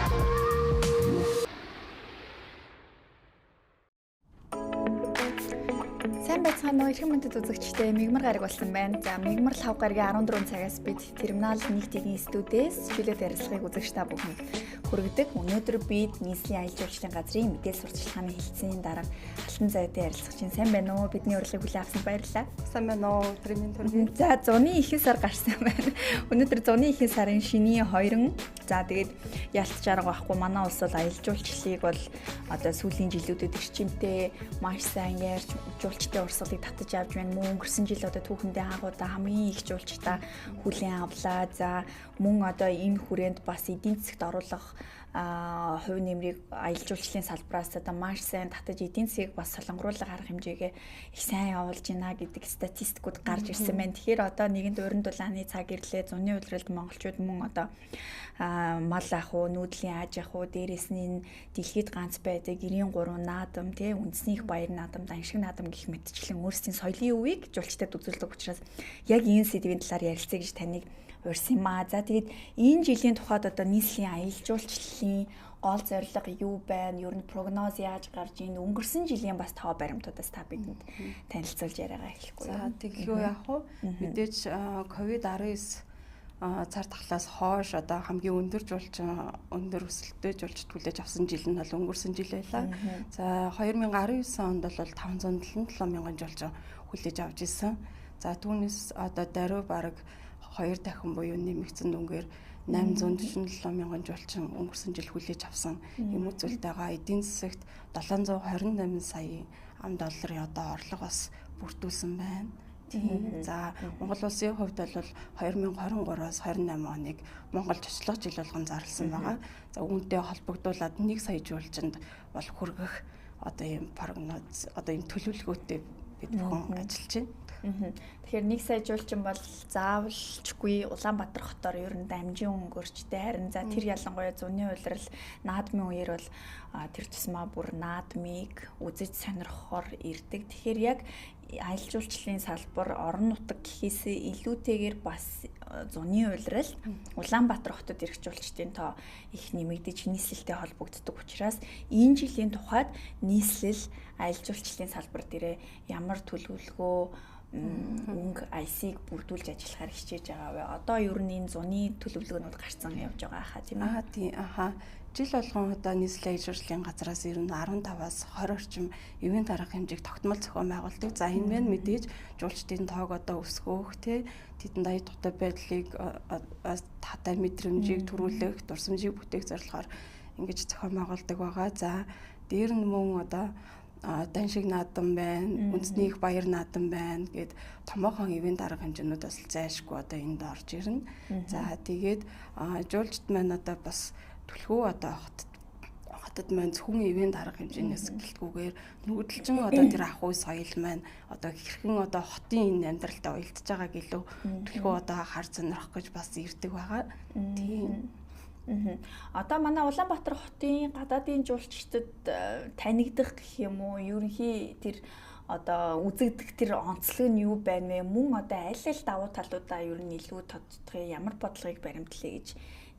Сайн байцгаана уу, эрхэм мөндөд үзэгчдээ, мигмар гараг болсон байна. За, мигмар лав гарагийн 14 цагаас бид терминал 1-ийн студиэс чөлөөт ярилцлагыг үзэгч та бүхэнд хүргэдэг. Өнөөдөр бид нийслэлийн аялал жуулчлалын газрын мэдээлэл сурталчилгааны хэлтсийн дарга Алтан заяатай ярилцах чинь. Сайн байна уу? Бидний урилгыг хүлээн авсанд баярлалаа. Сайн байна уу? Тэрмийн төргийн. За, зуны ихэнх сар гарсан байна. Өнөөдөр зуны ихэнх сарын шинийн 2. За, тэгээд ялт жарга байхгүй, манай улс бол аялал жуулчлалыг бол одоо сүүлийн жилүүдэд эрчимтэй маш сайн ярьж жуулчтай урсгалыг татаж авч байна. Мөн өнгөрсөн жил одоо түүхэндээ анх удаа хамгийн их жуулчдаа хүлээн авлаа. За, мөн одоо энэ хүрээнд бас эдийн засагт оруулах хувь нэмрийг аялал жуулчлалын салбараас одоо маш сайн татаж эдийн засгийг бас солонгоруулах арга хэмжээгээ их сайн явуулж байна гэдэг статистикууд гарч ирсэн байна. Тэгэхээр одоо нэгэнд уран дулааны цаг ирлээ. Зуны улиралд монголчууд мөн одоо мал ах уу, нүүдлийн аж ах уу, дээрээс нь энэ дэлхийд ганц байдаг 93 наадам, тий, үндэсний их баяр наадам, даншиг наадам гэх мэтчлэн өөрсдийн соёлын үеийг жуулчдад үзүүлдэг учраас яг энэ сэдвийн талаар ярилцъя гэж таныг урьсан юм аа. За, тэгээд энэ жилийн тухайд одоо нийслэлийн аялал жуулчлалын гол зорилго юу байна? Ер нь прогноз яаж гарч ийн? Өнгөрсөн жилийн бас тоо баримтуудаас та бидэнд танилцуулж яриагаа эхлэхгүй юу? За, тэглүү яах вэ? Мэдээж ковид-19 цар тахлаас хойш одоо хамгийн өндөр жуулчин, өндөр өсөлттэй жуулчид хүлээж авсан жил нь бол өнгөрсөн жил байлаа. За, 2019 онд бол 577 мянган жуулчин хүлээж авч ирсэн. За, түүнээс одоо даруй бараг 2 дахин буюу нэмэгдсэн дүнгээр 847 мянган жуулчин өнгөрсөн жил хүлээж авсан юм үзүүлэлт байгаа. Эдийн засагт 728 сая ам долларын одоо орлого бас бүрдүүлсэн байна. Тийм. За, Монгол улсын хувьд бол 2023-аас 28 оныг Монгол жочлох жил болгон зарласан байгаа. За, үүнтэй холбогдуулаад 1 сая жуулчинд бол хүргэх одоо ийм прогноз, одоо ийм төлөвлөгөөтэй бид бүхэн ажиллаж байна. Тэгэхээр 1 сая жуулчин бол заавалчгүй Улаанбаатар хотоор ер нь дамжин өнгөрчтэй. Харин за тэр ялангуяа зуны улирал наадмын үеэр бол тэр тусмаа бүр наадмыг үзэж сонирхохоор ирдэг. Тэгэхээр яг аялал жуулчлалын салбар орон нутаг гэхээсээ илүүтэйгээр бас зуны улирал Улаанбаатар хотод ирэх жуулчдын тоо их нэмэгдэж нийслэлтэй холбогддог учраас энэ жилийн тухайд нийслэл аялал жуулчлалын салбар дээрээ ямар төлөвлөгөө, өнгө аясыг бүрдүүлж ажиллахаар хичээж байгаа вэ? Одоо ер нь энэ зуны төлөвлөгөөнүүд гарцсан явж байгаа хаа, тийм ээ? Аа, тийм. Аха. Жил болгон одоо нийслэлийн аялал жуулчлалын газраас ер нь 15-аас 20 орчим ивээн дарга хэмжээг тогтмол зохион байгуулдаг. За, энэ мэн мэдээж жуулчдын тоог одоо өсгөх, тий, тэдэнд аяд тутай байдлыг, татай мэдрэмжийг төрүүлэх, дурсамжийг бүтээх зорилгоор ингэж зохион байгуулдаг байгаа. За, дээр нь мөн одоо даншиг наадам байна, үндэсний их баяр наадам байна гэд томоохон ивээн дарга хэмжээнүүд бас зайлшгүй одоо энд орж ирнэ. За, тэгээд жуулчд маань одоо бас түлхүү одоо хотод маань зөвхөн ивээн дарга хэмжээнээс гэлтгүүгээр нүүдэлчин одоо тэр ахуй соёл маань одоо хэрхэн одоо хотын энэ амьдралтай уялдж байгааг илүү түлхүү одоо хар сонирхох гэж бас ирдэг байгаа. Тийм. Одоо манай Улаанбаатар хотын гадаадын жуулчдад танигдах гэх юм уу, ерөнхий тэр одоо үзэгдэх тэр онцлог нь юу байна вэ? Мөн одоо аль аль давуу талуудаа ер нь илүү тодтогё, ямар бодлогыг баримтлаа гэж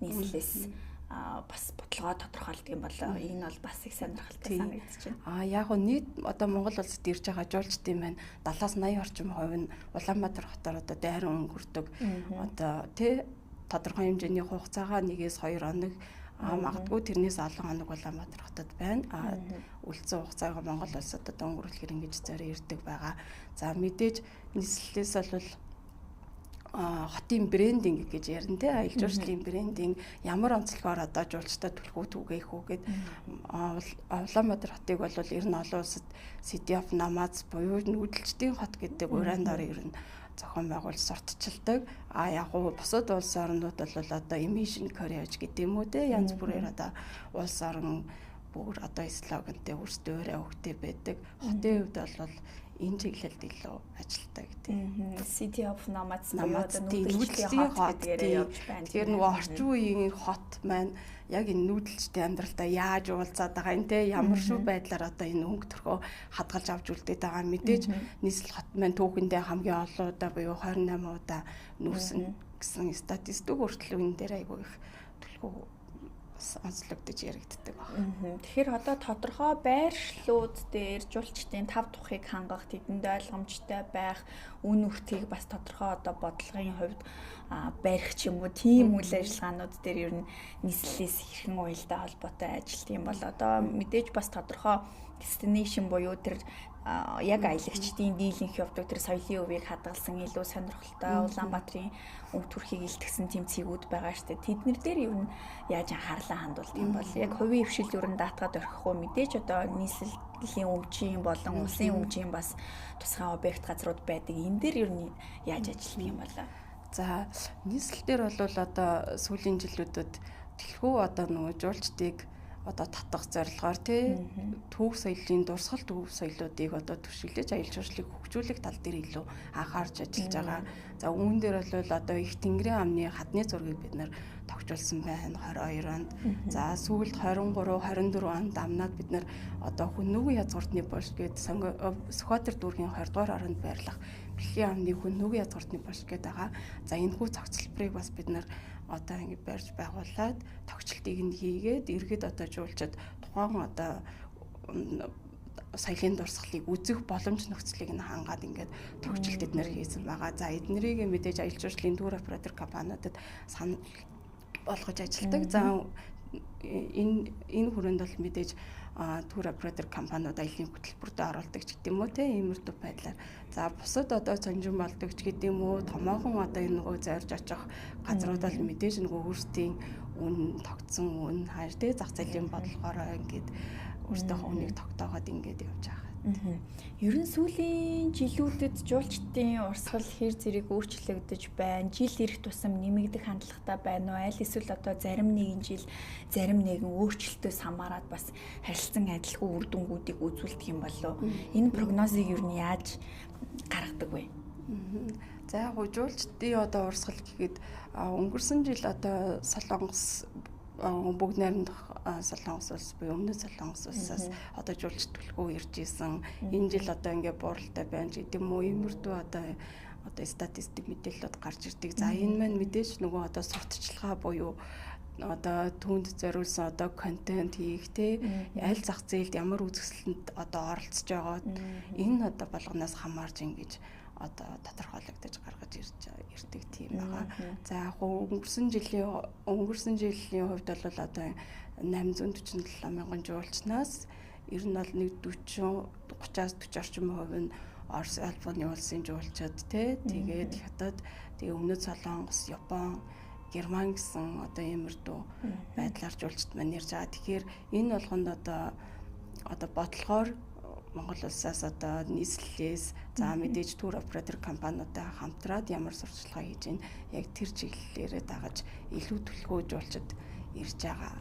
нийслэлээс бас бодлогоо тодорхойлдог юм болоо. Энэ бол бас их сонирхолтой санагдаж байна. Аа, яг нь нийт одоо Монгол улсад ирж байгаа жуулчдын маань 70-аас 80 орчим хувь нь Улаанбаатар хотоор одоо дайран өнгөрдөг. Одоо тий, тодорхой хэмжээний хугацаагаа 1-ээс 2 хоног, магадгүй тэрнээс олон хоног Улаанбаатар хотод байна. А үлдсэн хугацаагаа Монгол улсад одоо өнгөрүүлэхээр ингэж зорио ирдэг байгаа. За, мэдээж нийслэлээс бол хотын брендинг гэж ярина, тий, аялал жуулчлалын брендинг ямар онцлогоор одоо жуулчдад түлхүү түгээх үү гэд Улаанбаатар хотыг бол ер нь олон улсад City of Nomads буюу нүүдэлчдийн хот гэдэг ураанд ор ер нь зохион байгуулж сурталчилдаг. А яг уу бусад улс орнууд бол одоо Imagine Courage гэдэг юм уу, те, янз бүрээр одоо улс орон бүр одоо слогантай өөрсдөө ураа өгтэй байдаг. Хотын хувьд бол энэ чиглэлд илүү ажилтдаг, тийм. City of Nomads буюу одоо нүүдэлчдийн хот гэдгээрээ явж байна. Тэгэхээр нөгөө орчин үеийн хот маань яг энэ нүүдэлчдийн амьдралдаа яаж уулзаад байгаа юм, те, ямар шүү байдлаар одоо энэ өнгө төрхөө хадгалж авч үлдээд байгаа. Мэдээж нийслэл хот маань түүхэндээ хамгийн олон удаа буюу 28 удаа нүүсэн гэсэн статистик хүртэл энэ дээр айгүй их түлхүү бас онцлогдож яригддаг байна. Тэгэхээр одоо тодорхой байршлууд дээр жуулчдын тав тухыг хангах, тэдэнд ойлгомжтой байх, үн үртгийг бас тодорхой одоо бодлогын хувьд барих ч юм уу, тийм үйл ажиллагаанууд дээр ер нь нийслэлээс хэрхэн уялдаа холбоотой ажилт юм бол одоо мэдээж бас тодорхой destination буюу тэр яг аялагчдын дийлэнх явдаг тэр соёлын өвийг хадгалсан илүү сонирхолтой Улаанбаатарын өв төрхийг илтгэсэн тийм цэгүүд байгаа штэ. Тэднэр дээр ер нь яаж анхаарлаа хандуулт юм бол яг хувийн хвшил ер нь даатгаад орхих уу, мэдээж одоо нийслэлийн өмчийн болон улсын өмчийн бас тусгай объект газрууд байдаг. Энэ дээр ер нь яаж ажиллах юм бол? За, нийслэл дээр бол одоо сүүлийн жилүүдэд дэлхүү одоо нөгөө жуулчдыг одоо татах зорилгоор тий төв соёлын дурсгал төв соёлоодыг одоо түшиглэж аялал жуулчлалыг хөгжүүлэх тал дээр илүү анхаарч ажиллаж байгаа. За, үүн дээр бол одоо их Тэнгэрийн амны хадны зургийг бид нэр тогтжуулсан байна 22 онд. За, сүүлд 23, 24 онд амнаад бид нэр одоо Хүннүгийн язгууртны булш гээд Сүхбаатар дүүргийн 20 дугаар оронд байрлах Бэлгийн амны Хүннүгийн язгууртны булш гээд байгаа. За, энэхүү цогцлборыг бас бид нэр одоо ингэ барьж байгуулад тогтчлтыг нь хийгээд иргэд одоо жуулчид тухайн одоо соёлын дурсгалыг үзэх боломж нөхцөлийг нь хангаад ингээд тогтчлт эднэр хийсэн байгаа. За, эднэрийг мэдээж аялал жуулчлалын тур оператор компаниудад санал болгож ажилладаг. За, энэ хүрээнд бол мэдээж тур оператор компаниуд аяллын хөтөлбөртөө оруулдаг ч гэдэм үү те, иймэрхүү байдлаар. За, бусад одоо цонжин болдог ч гэдэм үү, томоохон одоо энэ нөгөө зорж очих газрууд бол мэдээж нөгөө өөрсдийн үн тогтсон үн хааш те зах зээлийн бодлогоороо ингээд өөрсдийнхөө үнийг тогтоогоод ингээд явж байгаа. Ер нь сүүлийн жилүүдэд жуулчдын урсгал хэр зэрэг өөрчлөгдөж байна? Жил ирэх тусам нэмэгдэх хандлагатай байна уу? Аль эсвэл одоо зарим нэгэн жил зарим нэгэн өөрчлөлтөөс хамаарат бас харилцан адилгүй үр дүнгуудыг үзүүлдэг юм болов уу? Энэ прогнозыг ер нь яаж гаргадаг вэ? За, яг жуулчдын одоо урсгал гэхэд өнгөрсөн жил одоо Солонгос бүгд найрамдах Солонгос улс буюу өмнөд Солонгос улсаас одоо жуулч төлхөө ирж исэн. Энэ жил одоо ингээ бууралтай байна ч гэдэм үү, иймэрдүү одоо статистик мэдээлэлүүд гарч ирдэг. За, энэ маань мэдээж нөгөө одоо сурталчилгаа буюу одоо түүнд зориулсан одоо контент хийх те, аль зах зээлд ямар үзэсгэлэнт одоо оролцож байгаа энэ одоо болгоноос хамаарч ингэж одоо тодорхойлогдож гаргаж ирдэг тийм байгаа. За, яг өнгөрсөн жилийн хувьд бол одоо 847 мянган жуулчнаас ер нь бол нэг 40 30-аас 40 орчим хувь нь Орос албаны улсын жуулчид те, тэгээд Хятад, тэгээ Өмнөд Солонгос, Япон, Герман гэсэн одоо иймэрдүү байдлаар жуулчид маань ярьж байгаа. Тэгэхээр энэ болгонд одоо бодлогоор Монгол улсаас одоо нийслэлээс за мэдээж тур оператор компаниудтай хамтраад ямар сурталчилгаа хийж гин яг тэр чиглэлээрээ дагаж илүү төлхөө жуулчид ирж байгаа.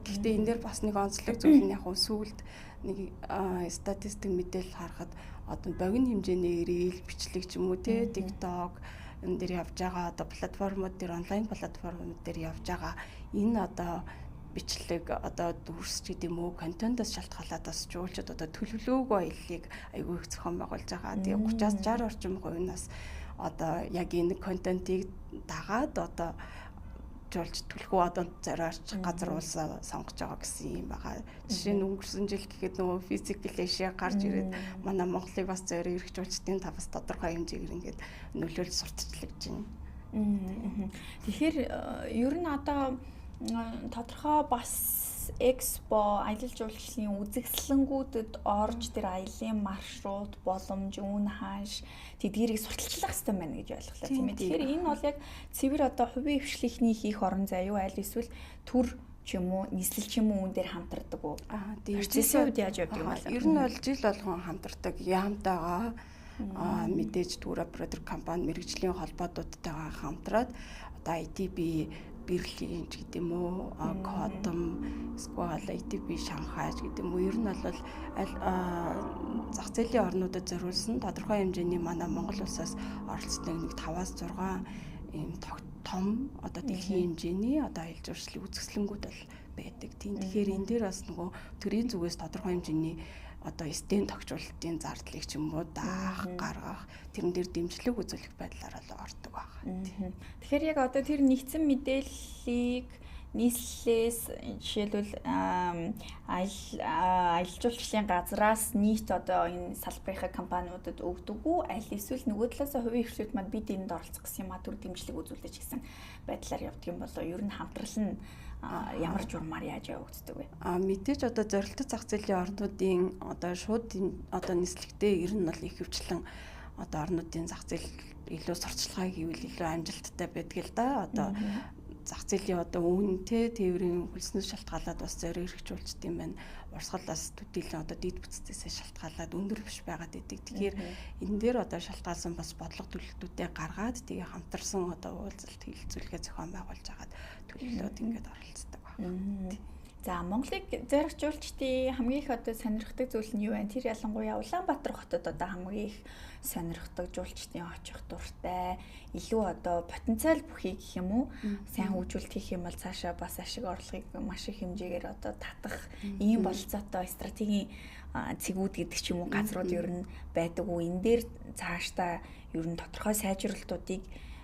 Гэхдээ энэ дээр бас нэг онцлог зүйл нь яг сүүлд нэг статистик мэдээлэл харахад одоо богино хэмжээний reel бичлэг ч юм уу те, TikTok энэ дээр явж байгаа одоо платформуд дээр онлайн платформуд дээр явж байгаа энэ одоо бичлэг одоо дүрс ч гэдэм үү контентоос шалтгаалаад бас жуулчид одоо төлөвлөөгүй аяллыг айгүй их зохион байгуулж байгаа. Тэгээ 30-аас 60 орчим хувь нь бас одоо яг энэ контентыг дагаад одоо жуулч төлхөө одоо зориорч газар улсаа сонгож байгаа гэсэн юм байгаа. Жишээ нь өнгөрсөн жил гэхэд нөгөө Physical Asia гарч ирээд манай Монголыг бас зорио ирэх жуулчдын та бас тодорхой хэмжээгээр ингээд нөлөөлж сурталчлагдж байна. Тэгэхээр ер нь одоо тодорхой бас экспо аялал жуулчлалын үзэсгэлэнгүүдэд орж тэр аялын маршрут, боломж, үн хааш тэдгэрийг сурталчлах хэрэгтэй байна гэж ойлголоо тийм ээ. Тэгэхээр энэ бол яг цэвэр одоо хувийн хвшлийнхний хийх орон зай юу аль эсвэл төр ч юм уу, нийслэл ч юм уу үн дээр хамтардаг уу? Процессын хувьд яаж явдаг юм бэ? Ер нь бол жил болгон хамтардаг яамтайгаа мэдээж тур оператор компани мэрэгжлийн холбоотуудтайгаа хамтраад одоо ITB Берлин ч гэдэг юм уу, Кодом, эсвэл ITB Шанхай ч гэдэг юм уу. Ер нь бол аль зах зээлийн орнуудад зориулсан тодорхой хэмжээний манай Монгол улсаас оролцдог нэг 5-аас 6 ийм том одоо дэлхийн хэмжээний одоо аялал жуулчлалын үзэсгэлэнгүүд бол байдаг. Тийм. Тэгэхээр энэ дээр бас нөгөө төрийн зүгээс тодорхой хэмжээний одоо стен тогтжуулалтын зардлыг ч юм уу даах, гаргах, тэрэн дээр дэмжлэг үзүүлэх байдлаар л ордог байгаа. Тэгэхээр яг одоо тэр нэгдсэн мэдээллийг нийслэлээс жишээлбэл аялал жуулчлалын газраас нийт одоо энэ салбарынхаа компаниудад өгдөг үү? Аль эсвэл нөгөө талаас хувийн хвшлүүд маань бид энд оролцох гэсэн юм а төр дэмжлэг үзүүлж гэсэн байдлаар явдаг юм болоо ер нь хамтрал нь ямар журмаар яаж явагддаг вэ? Мэдээж одоо зорилттой зах зээлийн орнуудын одоо шууд одоо нислэгтэй ер нь бол их хвчлэн одоо орнуудын зах зээл илүү сурталчилгаа хийвэл илүү амжилттай байдаг л да. Одоо зах зээлийн одоо үнэтэй тээврийн хөлснөөс шалтгаалаад бас зориг хэрэгжүүлчихдээ юм байна. Урсгал бас төдийлөн одоо дид бүтцээсээ шалтгаалаад өндөр биш байгаад идэг. Тэгэхээр энэ дээр одоо шалтгаалсан бас бодлого төлөлтүүдээ гаргаад тэгээ хамтарсан одоо уулзалт хэлэлцүүлгээ зохион байгуулж агаад төлөвлөөд ингээд оролцдог байна. За Монголыг зорих жуулчдын хамгийн их одоо сонирхдаг зүйл нь юу вэ? Тэр ялангуяа Улаанбаатар хотод одоо хамгийн их сонирхдаг жуулчдын очих дуртай, илүү одоо потенциал бүхий гэх юм уу? Сайн хөгжүүлэлт хийх юм бол цаашаа бас ашиг орлогыг маш их хэмжээгээр одоо татах ийм бололцоотой стратегийн цэгүүд гэдэг ч юм уу газрууд ер нь байдаг уу? Энэ дээр цаашдаа ер нь тодорхой сайжруулалтуудыг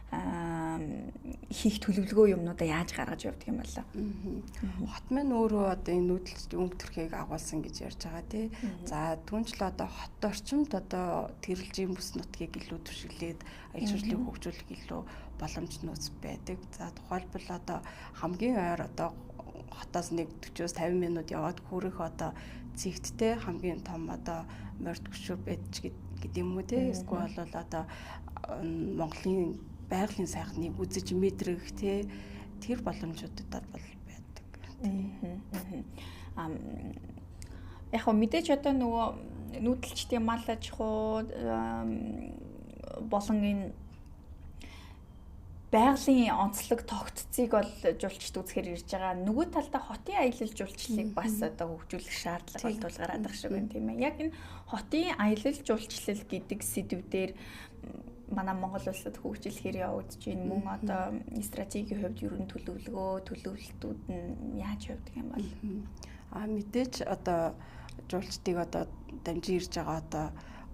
хийх төлөвлөгөө юмнуудаа яаж гаргаж явдаг юм болоо. Хот маань өөрөө одоо энэ нүүдэлч өнгө төрхийг агуулсан гэж ярьж байгаа тий. За түүнчлэн одоо хот орчимд одоо тэрэлжийн бүс нутгийг илүү түшиглээд аялал жуулчлалыг хөгжүүлэх илүү боломж нөөц байдаг. За тухайлбал одоо хамгийн ойр одоо хотоос нэг 40-оос 50 минут яваад хүрэх одоо зэгттэй хамгийн том одоо морд хөшөө байж гэдэг юм уу тий. Эсвэл бол одоо Монголын байгалийн сайхныг үзэж мэдрэх тий тэр боломжуудад бол байдаг. Яг хөө мэдээж одоо нөгөө нүүдэлчдийн мал аж ахуй болон энэ байгалийн онцлог тогтцыг бол жуулчд үзэхээр ирж байгаа. Нөгөө талдаа хотын аялал жуулчлалыг бас одоо хөгжүүлэх шаардлага бол тулгараад байх шиг байна тийм ээ. Яг энэ хотын аялал жуулчлал гэдэг сэдв дээр манай Монгол улсад хөгжил хэр явагдаж байна, мөн одоо стратегийн хувьд ер нь төлөвлөгөө, төлөвлөлтүүд нь яаж явдаг юм бол? Мэдээж одоо жуулчдыг одоо дамжин ирж байгаа одоо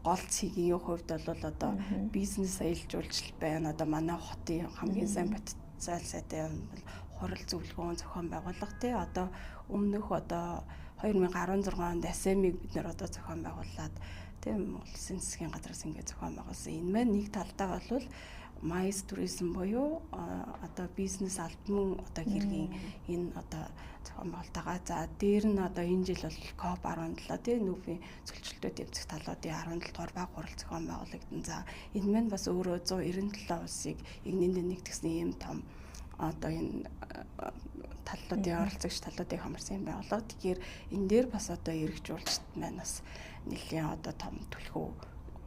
гол цэгийн хувьд бол одоо бизнес аялал жуулчлал байна. Одоо манай хотын хамгийн сайн потенциал сайтай юм бол хурал зөвлөгөөн зохион байгуулах тий. Одоо өмнөх одоо 2016 онд СМ-ийг бид нэр одоо зохион байгуулад тийм Монгол Улсын засгийн газраас ингээд зохион байгуулсан. Энэ маань нэг талдаа бол MICE туризм буюу одоо бизнес албан одоо хэргийн энэ одоо зохион байгуулалт байгаа. За дээр нь одоо энэ жил бол COP17 тийм нүүбийн сөлчлөлтөд тэмцэх талуудын 17 дугаар баг хурал зохион байгуулагдан. За энэ маань бас өөрөө 197 улсыг нэгнэндээ нэгтгсэн ийм том одоо энэ таллуудын оролцогч талуудыг хамарсан юм байгууллага. Тэгэхээр энэ дээр бас одоо эрэг жуулчд маань бас нэлийн одоо том түлхүү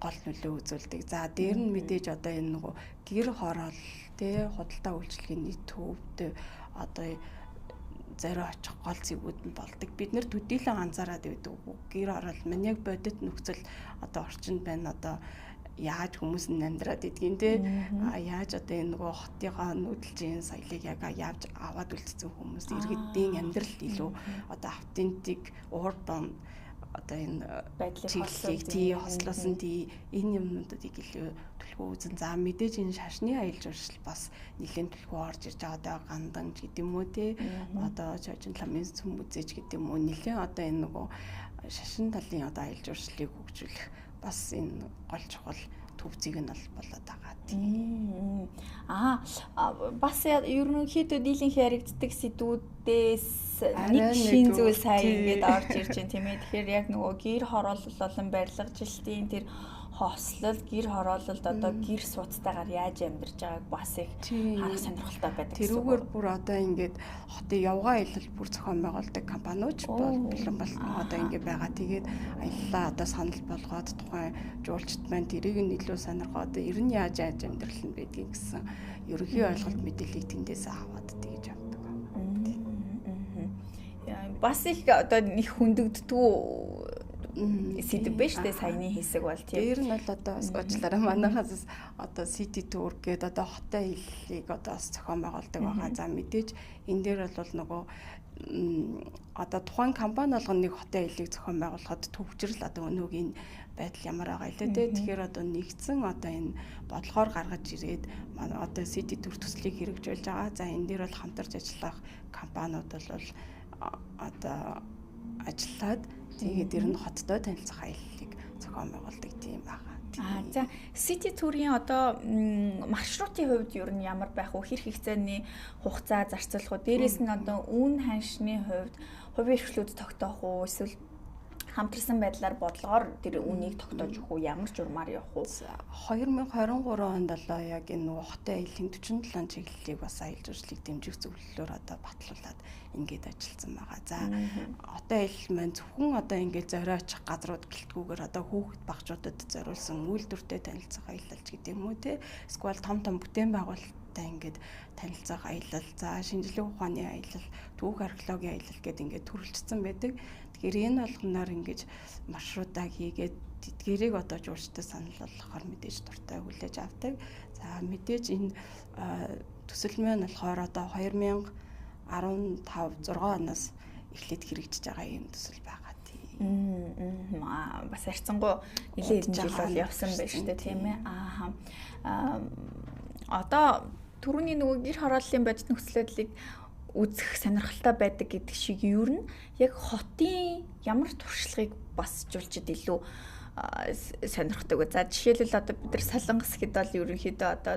гол нөлөө үзүүлдэг. За дээр нь мэдээж одоо энэ нөгөө гэр хороол тий худалдаа үйлчилгээний төвд одоо зориу очих гол зэгүүд нь болдог. Бид нэр төдийлөн анзаараад байдаг. Гэр хороол маань яг бодит нөхцөл одоо орчинд байна. Одоо яаж хүмүүс нь амьдраад идэгин те яаж одоо энэ нөгөө хотынхоо нүүдэлжийн соёлыг яг яаж аваад үлдсэн хүмүүс иргэдийн амьдрал илүү одоо автентик урбан одоо энэ байдлыг тий хослоосон тий энэ юмнуудыг илүү түлхүү үзэн. За мэдээж энэ шашны аялал жуулчлал бас нэлээд түлхүү орж ирж байгаа. Одоо ганданж гэдэг юм уу те одоо чожин ламын сүм үзэж гэдэг юм уу нэлээд одоо энэ нөгөө шашин талын одоо аялал жуулчлалыг хөгжүүлэх бас энэ гол чухал төв зэг нь бол болоод байгаа тийм. Бас ерөнхийдөө дийлэнх яригддаг сэдвүүдээс нэг шин зүйл сая ингээд орж ирж байна тийм ээ. Тэгэхээр яг нөгөө гэр хороолол болон барилга жилтийн тэр хослол, гэр хороололд одоо гэр сууцтайгаар яаж амьдарч байгааг бас их харах сонирхолтой байдаг. Тэрүүгээр бүр одоо ингээд хотын явгаа аялал бүр зохион байгуулдаг компаниуч бэлэн бол одоо ингээд байгаа. Тэгээд аяллаа одоо санал болгоод тухайн жуулчд маань тэрийг нь илүү сонирхоод ер нь яаж яаж амьдрал нь байдгийг гэсэн ерөнхий ойлголт мэдээллийг тэндээс аваад тэгэж явдаг. Бас их одоо нэг хүндэгддэггүй сэдв биш үү саяны хэсэг бол тийм. Дээр нь бол одоо бас уучлаарай манайхаас одоо city tour гэдэг одоо хотын аяллыг одоо бас зохион байгуулдаг байгаа. За мэдээж энэ дээр бол нөгөө одоо тухайн компани болгоно нэг хотын аяллыг зохион байгуулахад төвчрөл одоо өнөөгийн байдал ямар байгаа илээ те. Тэгэхээр одоо нэгдсэн одоо энэ бодлогоор гаргаж ирээд манай одоо City Tour төслийг хэрэгжүүлж байгаа. За энэ дээр бол хамтарч ажиллах компаниуд бол одоо ажиллаад тэгээд ер нь хоттой танилцах аяллыг зохион байгуулдаг тийм байгаа. За City Tour-ийн одоо маршрутын хувьд ер нь ямар байх вэ? Хэр хэрэгцээний хугацаа зарцуулах уу? Дээрээс нь одоо үн ханшны хувьд хувийн эрхлүүд тогтоох уу? Эсвэл хамтарсан байдлаар бодлогоор тэр үнийг тогтоож өгөх үү? Ямар журмаар явах уу? 2023 онд одоо яг энэ нөгөө хотын аяллын 47 чиглэлийг бас аялал жуулчлалыг дэмжих зөвлөлөөр одоо батлуулаад ингээд ажилласан байгаа. За хотын аялал маань зөвхөн одоо ингээд зориочих очих газрууд гэлтгүүгээр одоо хүүхэд багчуудад зориулсан үйлдвэртэй танилцах аялал ч гэдэг юм уу те. Эсвэл том том бүтээн байгуулалттай ингээд танилцах аялал, за шинжлэх ухааны аялал, түүх археологийн аялал гэдэг ингээд төрөлжсөн байдаг. Тэгэхээр энэ болгоноор ингэж маршрутаа хийгээд тэдгэрийг одоо жуулчдад санал болгохоор мэдээж дуртай хүлээж авдаг. За мэдээж энэ төсөл маань болохоор одоо 2015 6 оноос эхлээд хэрэгжиж байгаа юм төсөл байгаа. Тийм. Бас харьцангуй нэлээд хэдэн жил бол явсан байх шүү дээ, тийм ээ. Аа. Одоо түрүүний нөгөө гэр хорооллын бодит нөхцөл байдлыг үзэх сонирхолтой байдаг гэдэг шиг ер нь яг хотын ямар туршлагыг бас жуулчид илүү сонирхдаг. За жишээлбэл одоо бид нар Солонгос хэд бол ерөнхийдөө одоо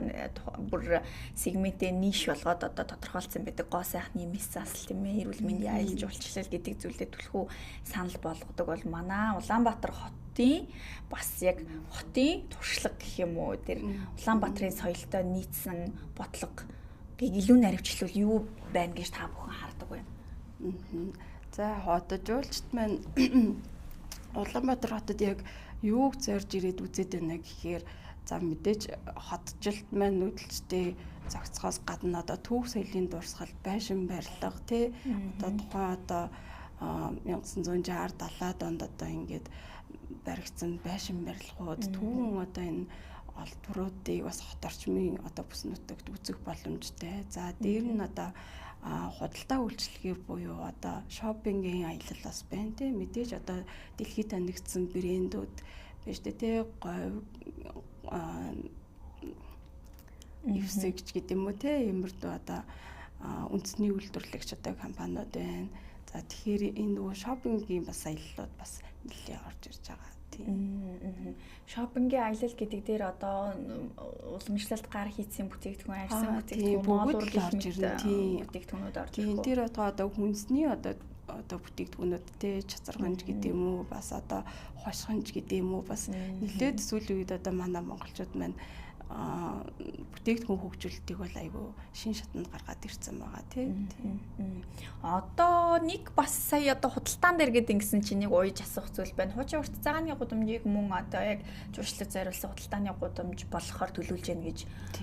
бүр сегментээ ниш болгоод одоо тодорхойлсон байдаг. Гоо сайхны мэс засал тийм ээ, эрүүл мэндийн аялал жуулчлал гэдэг зүйлээ түлхүү санал болгодог бол манай Улаанбаатар хотын бас яг хотын туршлага гэх юм уу, тэр Улаанбаатарын соёлтой нийцсэн бодлого илүү наривчлал юу байна гэж та бүхэн хардаг вэ? За одоо жуулчд маань Улаанбаатар хотод яг юуг зорж ирээд үзээд байна гэхээр за мэдээж хотжилт маань нүүдэлчтэй зохицохоос гадна одоо түүх соёлын дурсгал, байшин барилга тий одоо тухайн одоо 1960 70-аад онд одоо ингээд баригдсан байшин барилгууд түүн одоо энэ олдвруудыг бас хот орчмын одоо бүс нутагт үзэх боломжтой. За дээр нь одоо худалдаа үйлчилгээ буюу одоо шопингийн аялал бас байна тий. Мэдээж одоо дэлхийд танигдсан брэндүүд байна шүү дээ тий. Говь эвсэгч гэдэг юм уу тий. Иймэрдүү одоо үндэсний үйлдвэрлэгч одоо компаниуд байна. За тэгэхээр энэ нөгөө шопингийн бас аяллууд бас нэлээд орж ирж байгаа. Тийм. Шопингийн аялал гэдэг дээр одоо уламжлалт гар хийцэн бүтээгдэхүүн, арьсан бүтээгдэхүүн, моол орж ирнэ. Тийм. Бүтээгдэхүүнүүд орж ирнэ. Тийм. Тэр одоо хүнсний одоо бүтээгдэхүүнүүд те чацарганж гэдэг юм уу, бас одоо хошгонж гэдэг юм уу, бас нэлээд сүүлийн үед одоо манай монголчууд маань бүтээгдэхүүн хөгжүүлэлтийг бол айгүй шин шатанд гаргаад ирсэн байгаа тий. Одоо нэг бас сая одоо худалдаан дээр гэдэг ингэсэн чинь нэг уяж асуух зүйл байна. Хуучин урт цагааны гудамжийг мөн одоо яг жуулчлал зориулсан худалдааны гудамж болохоор төлөвлөж яах гэж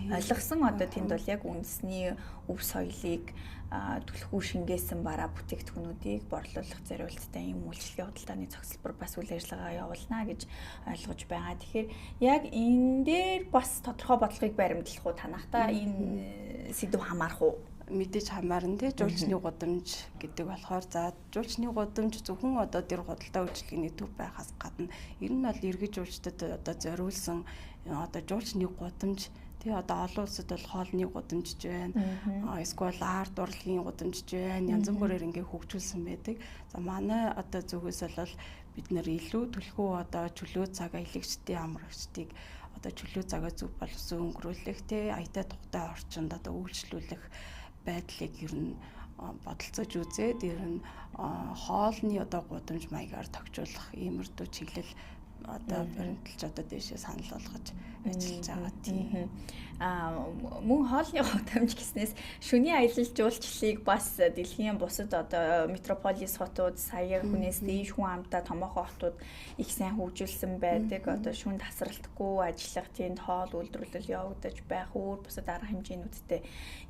ойлгосон. Одоо тэнд бол яг үндэсний өв соёлыг түлхүү шингээсэн бараа бүтээгдэхүүнүүдийг борлуулах зориулттай ийм үйлчилгээ худалдааны зохицолбор бас үйл ажиллагаа явуулна гэж ойлгож байгаа. Тэгэхээр яг энэ дээр бас тодорхой бодлогыг баримтлах уу танахта энэ сэдв хамаарах уу? Мэдээж хамаарна тий. Жуулчны гудамж гэдэг болохоор за жуулчны гудамж зөвхөн одоо тэр худалдаа үйлчилгээний төв байхаас гадна ер нь бол эргэж жуулчдад одоо зориулсан одоо жуулчны гудамж тий одоо олон улсад бол хоолны гудамжж байна. Эсвэл арт урлагийн гудамжж байна. Янз бүрээр ингээ хөгжүүлсэн байдаг. За манай одоо зүгээс бол бид нэр илүү түлхүү одоо чөлөө цаг аялагчдын амрагчдыг одоо чөлөө цагаа зөв боловсон өнгөрүүлэх тий аятай тухтай орчинд одоо үйлчлүүлэх байдлыг ер нь бодолцож үзээд ер нь хоолны одоо гудамж маягаар тохижуулах иймэрдүү чиглэл одоо баримталж одоо дээшээ санал болгож ажиллаж байгаа тийм. Мөн хоолны гудамж гэснээс шөнийн аялал жуулчлалыг бас дэлхийн бусад одоо метрополис хотууд сая хүнээс дээш хүн амтай томоохон хотууд их сайн хөгжүүлсэн байдаг. Одоо шүн тасралтгүй ажиллах тэнд хоол үйлдвэрлэл явагдаж байх өөр бусад арга хэмжээнүүдтэй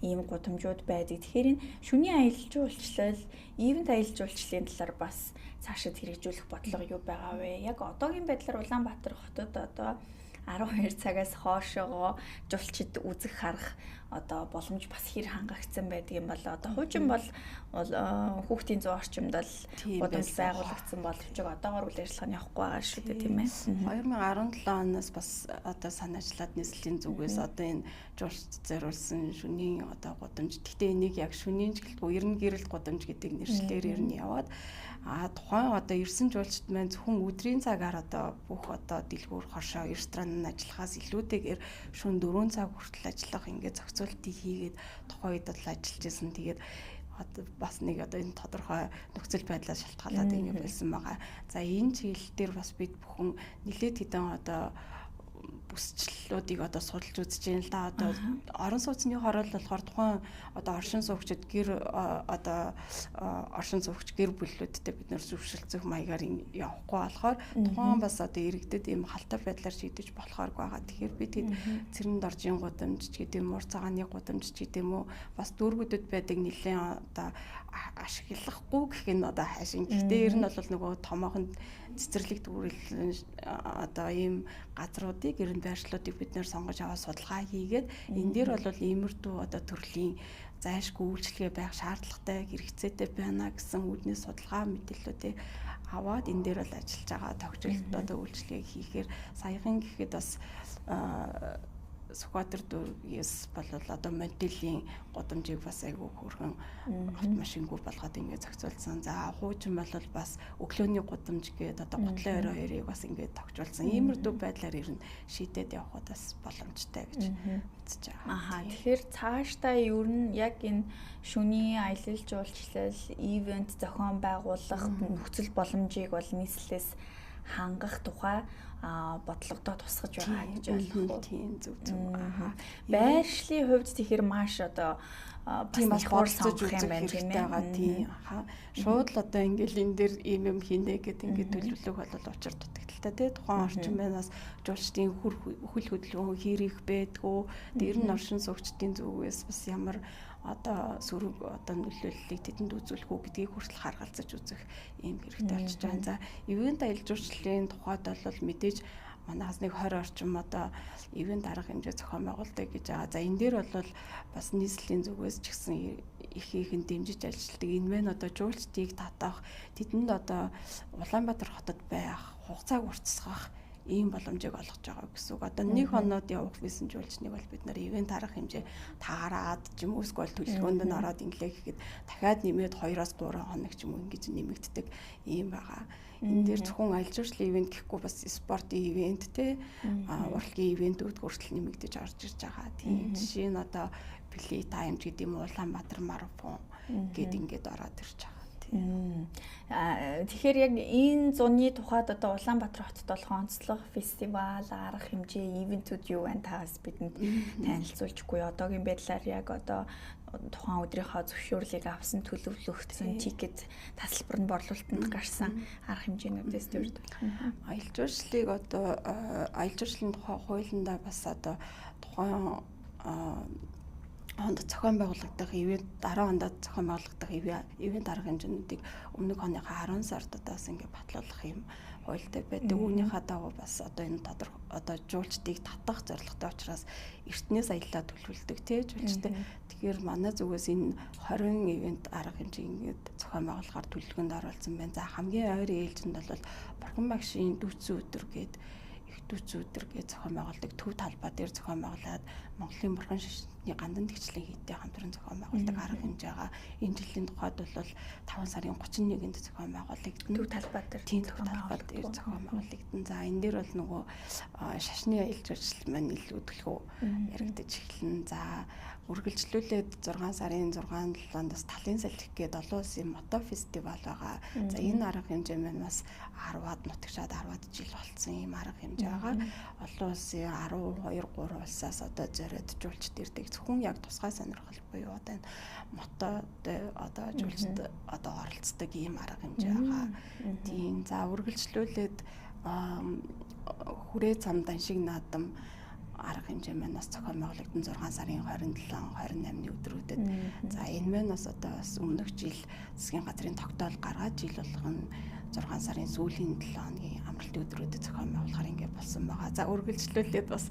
ийм гудамжууд байдаг. Тэгэхээр энэ шөнийн аялал жуулчлал, ивент аялал жуулчлалын талаар бас цаашид хэрэгжүүлэх бодлого юу байгаа вэ? Яг одоогийн байдлаар Улаанбаатар хотод одоо 12 цагаас хоошоогоо жуулчид үзэх харах одоо боломж бас хэр хангагдсан байдаг юм бол одоо хуучин бол хүүхдийн 100 орчимд бол гудамж байгуулагдсан боловч одоогоор үйл ажиллагаа нь явахгүй байгаа шүү дээ, тийм ээ. 2017 оноос бас одоо санаачлаад нийслэлийн зүгээс одоо энэ жуулчид зориулсан шөнийн одоо гудамж. Гэхдээ энийг яг шөнийн ч гэлтгүй ер нь гэрэлт гудамж гэдэг нэршлээр ер нь яваад тухайн одоо ирсэн жуулчид маань зөвхөн өдрийн цагаар одоо бүх одоо дэлгүүр хоршоо ресторан нь ажиллахаас илүүтэйгээр шөнө 4 цаг хүртэл ажиллах ингээд зохицуултыг хийгээд тухайн үед бол ажиллаж исэн. Тэгээд одоо бас нэг одоо энэ тодорхой нөхцөл байдлаас шалтгаалаад ингэ байсан байгаа. За энэ чиглэл дээр бас бид бүхэн нэлээд хэдэн одоо бүсчлэлүүдийг одоо судалж үзэж байна л да. Одоо орон сууцны хороол болохоор тухайн одоо оршин суугчид гэр одоо оршин суугч гэр бүлүүдтэй бид нэр зөвшөлдсөх маягаар явахгүй болохоор тухайн бас одоо иргэдэд ийм халтар байдлаар шийдэж болохооргүй байгаа. Тэгэхээр бид хэд Цэрэн доржийн гудамж ч гэдэг юм уу, цагааны гудамж ч гэдэг юм уу, бас дүүргүүдэд байдаг нэлээд одоо ашиглахгүй гэх нь одоо хайшин. Гэхдээ ер нь бол нөгөө томоохон цэцэрлэг дүүрэл одоо ийм газруудыг ер нь байршлуудыг бид нэр сонгож аваад судалгаа хийгээд энэ дээр бол иймэрдүү одоо төрлийн зайлшгүй үйлчилгээ байх шаардлагатай хэрэгцээтэй байна гэсэн үүднээс судалгаа мэдээллүүдийг аваад энэ дээр бол ажиллаж байгаа. Тохиолдолд одоо үйлчилгээг хийхээр саяхан гэхэд бас Сүхбаатар дүүргээс бол одоо моделийн гудамжийг бас айгүй хөөрхөн автомашингүй болгоод ингээд зохицуулсан. За хуучин бол бас өглөөний гудамж гээд одоо гутлын орой хоёрыг бас ингээд тогтжуулсан. Иймэрдүү байдлаар ер нь шийдээд явхад бас боломжтой гэж үзэж байгаа. Аха, тэгэхээр цаашдаа ер нь яг энэ шөнийн аялал жуулчлал, ивент зохион байгуулах нөхцөл боломжийг бол нийслэлээс хангах тухай бодлогодоо тусгаж байгаа гэж ойлгох уу? Тийм, зөв зөв. Аа. Байршлын хувьд тэгэхээр маш одоо бас хурцж үзэх юм байна, тийм ээ. Тийм. Аха. Шууд л одоо ингээл энэ дээр ийм юм хийнэ гэдэг ингээд төлөвлөх бол учир дутагдaltaй тий. Тухайн орчин байнаас жуулчдын хөл хөдөлгөөн хийрэх байдгүй. Тэр нь оршин суугчдын зүгээс бас ямар одоо сөрөг одоо нөлөөллийг тэдэнд үзүүлэх үү гэдгийг хүртэл харгалзаж үзэх ийм хэрэгтэй болчихж байгаа. За ивент аялал жуулчлалын тухайд бол мэдээж манайхаас нэг 20 орчим одоо ивент арга хэмжээ зохион байгуулдаг гэж байгаа. За энэ дээр бол бас нийслэлийн зүгээс ч гэсэн их ихэн дэмжиж ажилладаг. Энэ мэн одоо жуулчдыг татах, тэдэнд одоо Улаанбаатар хотод байх, хугацааг уртасгах ийм боломжийг олгож байгаа гэсэн үг. Одоо нэг хоноод явах байсан жуулчныг бол бид нар ивент арга хэмжээ таарад ч юм уу эсвэл төлөвлөгөөнд нь ороод инглээ гэхэд дахиад нэмээд 2-3 хоног ч юм уу ингэж нэмэгддэг ийм байгаа. Энэ дээр зөвхөн аялал жуулчлалын ивент гэхгүй бас спортын ивент те, урлагийн ивентүүд хүртэл нэмэгдэж орж ирж байгаа. Тийм жишээ нь одоо Play Time гэдэг юм уу, Улаанбаатар марафон гэд ингээд ороод ирж байгаа. Тэгэхээр яг энэ зуны тухайд одоо Улаанбаатар хотод болох онцлог фестивал, арга хэмжээ, ивентүүд юу байна та бас бидэнд танилцуулчихгүй. Одоогийн байдлаар яг одоо тухайн өдрийнхөө зөвшөөрлийг авсан, төлөвлөгдсөн, тикет тасалбар нь борлуулалтанд гарсан арга хэмжээнүүдээс дурдвал. Аялал жуулчлалыг одоо аялал жуулчлалын тухай хуулиндаа бас одоо тухайн онд зохион байгуулагдах ивент 10 онд зохион байгуулагдах ивент арга хэмжээнүүдийг өмнөх оныхаа 10 сард одоо бас ингээд батлуулах юм хуультай байдаг. Үүнийхээ дагуу бас одоо энэ тодорхой одоо жуулчдыг татах зорилготой учраас эртнээс аяллаа төлөвлөдөг тий жуулчтай. Тэгэхээр манай зүгээс энэ 20 ивент арга хэмжээ ингээд зохион байгуулахаар төлөвлөгөөнд оруулсан байна. За хамгийн ойрын ээлжинд бол Бурхан багшийн дүүцэн өдөр гээд их дүүцэн өдөр гэж зохион байгуулдаг. Төв талбай дээр зохион байгуулад Монголын бурхан шашны гандан тэгчлийн хийдтэй хамтран зохион байгуулдаг арга хэмжээ байгаа. Энэ жилийн тухайд бол 5 сарын 31-нд зохион байгуулагдана. Төв талбай дээр тийм төв талбай дээр зохион байгуулагдана. За энэ дээр бол нөгөө шашны аялал жуулчлал маань илүү төлхөө яригдаж эхэлнэ. За үргэлжлүүлээд 6 сарын 6-7-нд бас талын салхи гээд олон улсын мото фестивал байгаа. За энэ арга хэмжээ маань бас 10-аад нутагшаад 10-аад жил болцсон ийм арга хэмжээ байгаа. Олон улсын 12 3 улсаас одоо зориод жуулчд ирдэг. Зөвхөн яг тусгай сонирхол буюу одоо энэ мотод одоо жуулчд одоо оролцдог ийм арга хэмжээ байгаа. Тийм. За үргэлжлүүлээд хүрээ цам даншиг наадам арга хэмжээ маань бас зохион байгуулагдсан 6 сарын 27, 28-ны өдрүүдэд. За энэ маань бас одоо бас өмнөх жил засгийн газрын тогтоол гаргаад жил болгоно 6 сарын сүүлийн 7 хоногийн амралтын өдрүүдэд зохион байгуулахаар ингээд болсон байгаа. За үргэлжлүүлээд бас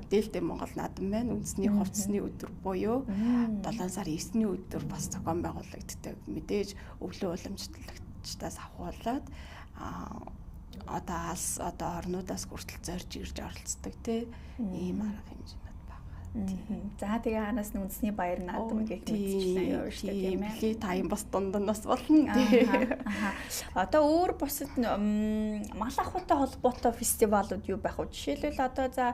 Дээлтэй Монгол наадам маань үндэсний хувцсны өдөр буюу 7 сарын 9-ний өдөр бас зохион байгуулагддаг. Мэдээж өвлөө уламжлалчдаас авахуулаад одоо алс одоо орнуудаас хүртэл зорж ирж оролцдог те ийм арга хэмжээнүүд байгаа. За тэгээ хаанаас нь үндэсний баяр наадам гэх мэтчлэн явна шүү дээ, тийм ээ. Плей тайм бас дунд нь бас болно. Одоо өөр бусад мал ахуйтай холбоотой фестивалууд юу байх вэ? Жишээлбэл одоо за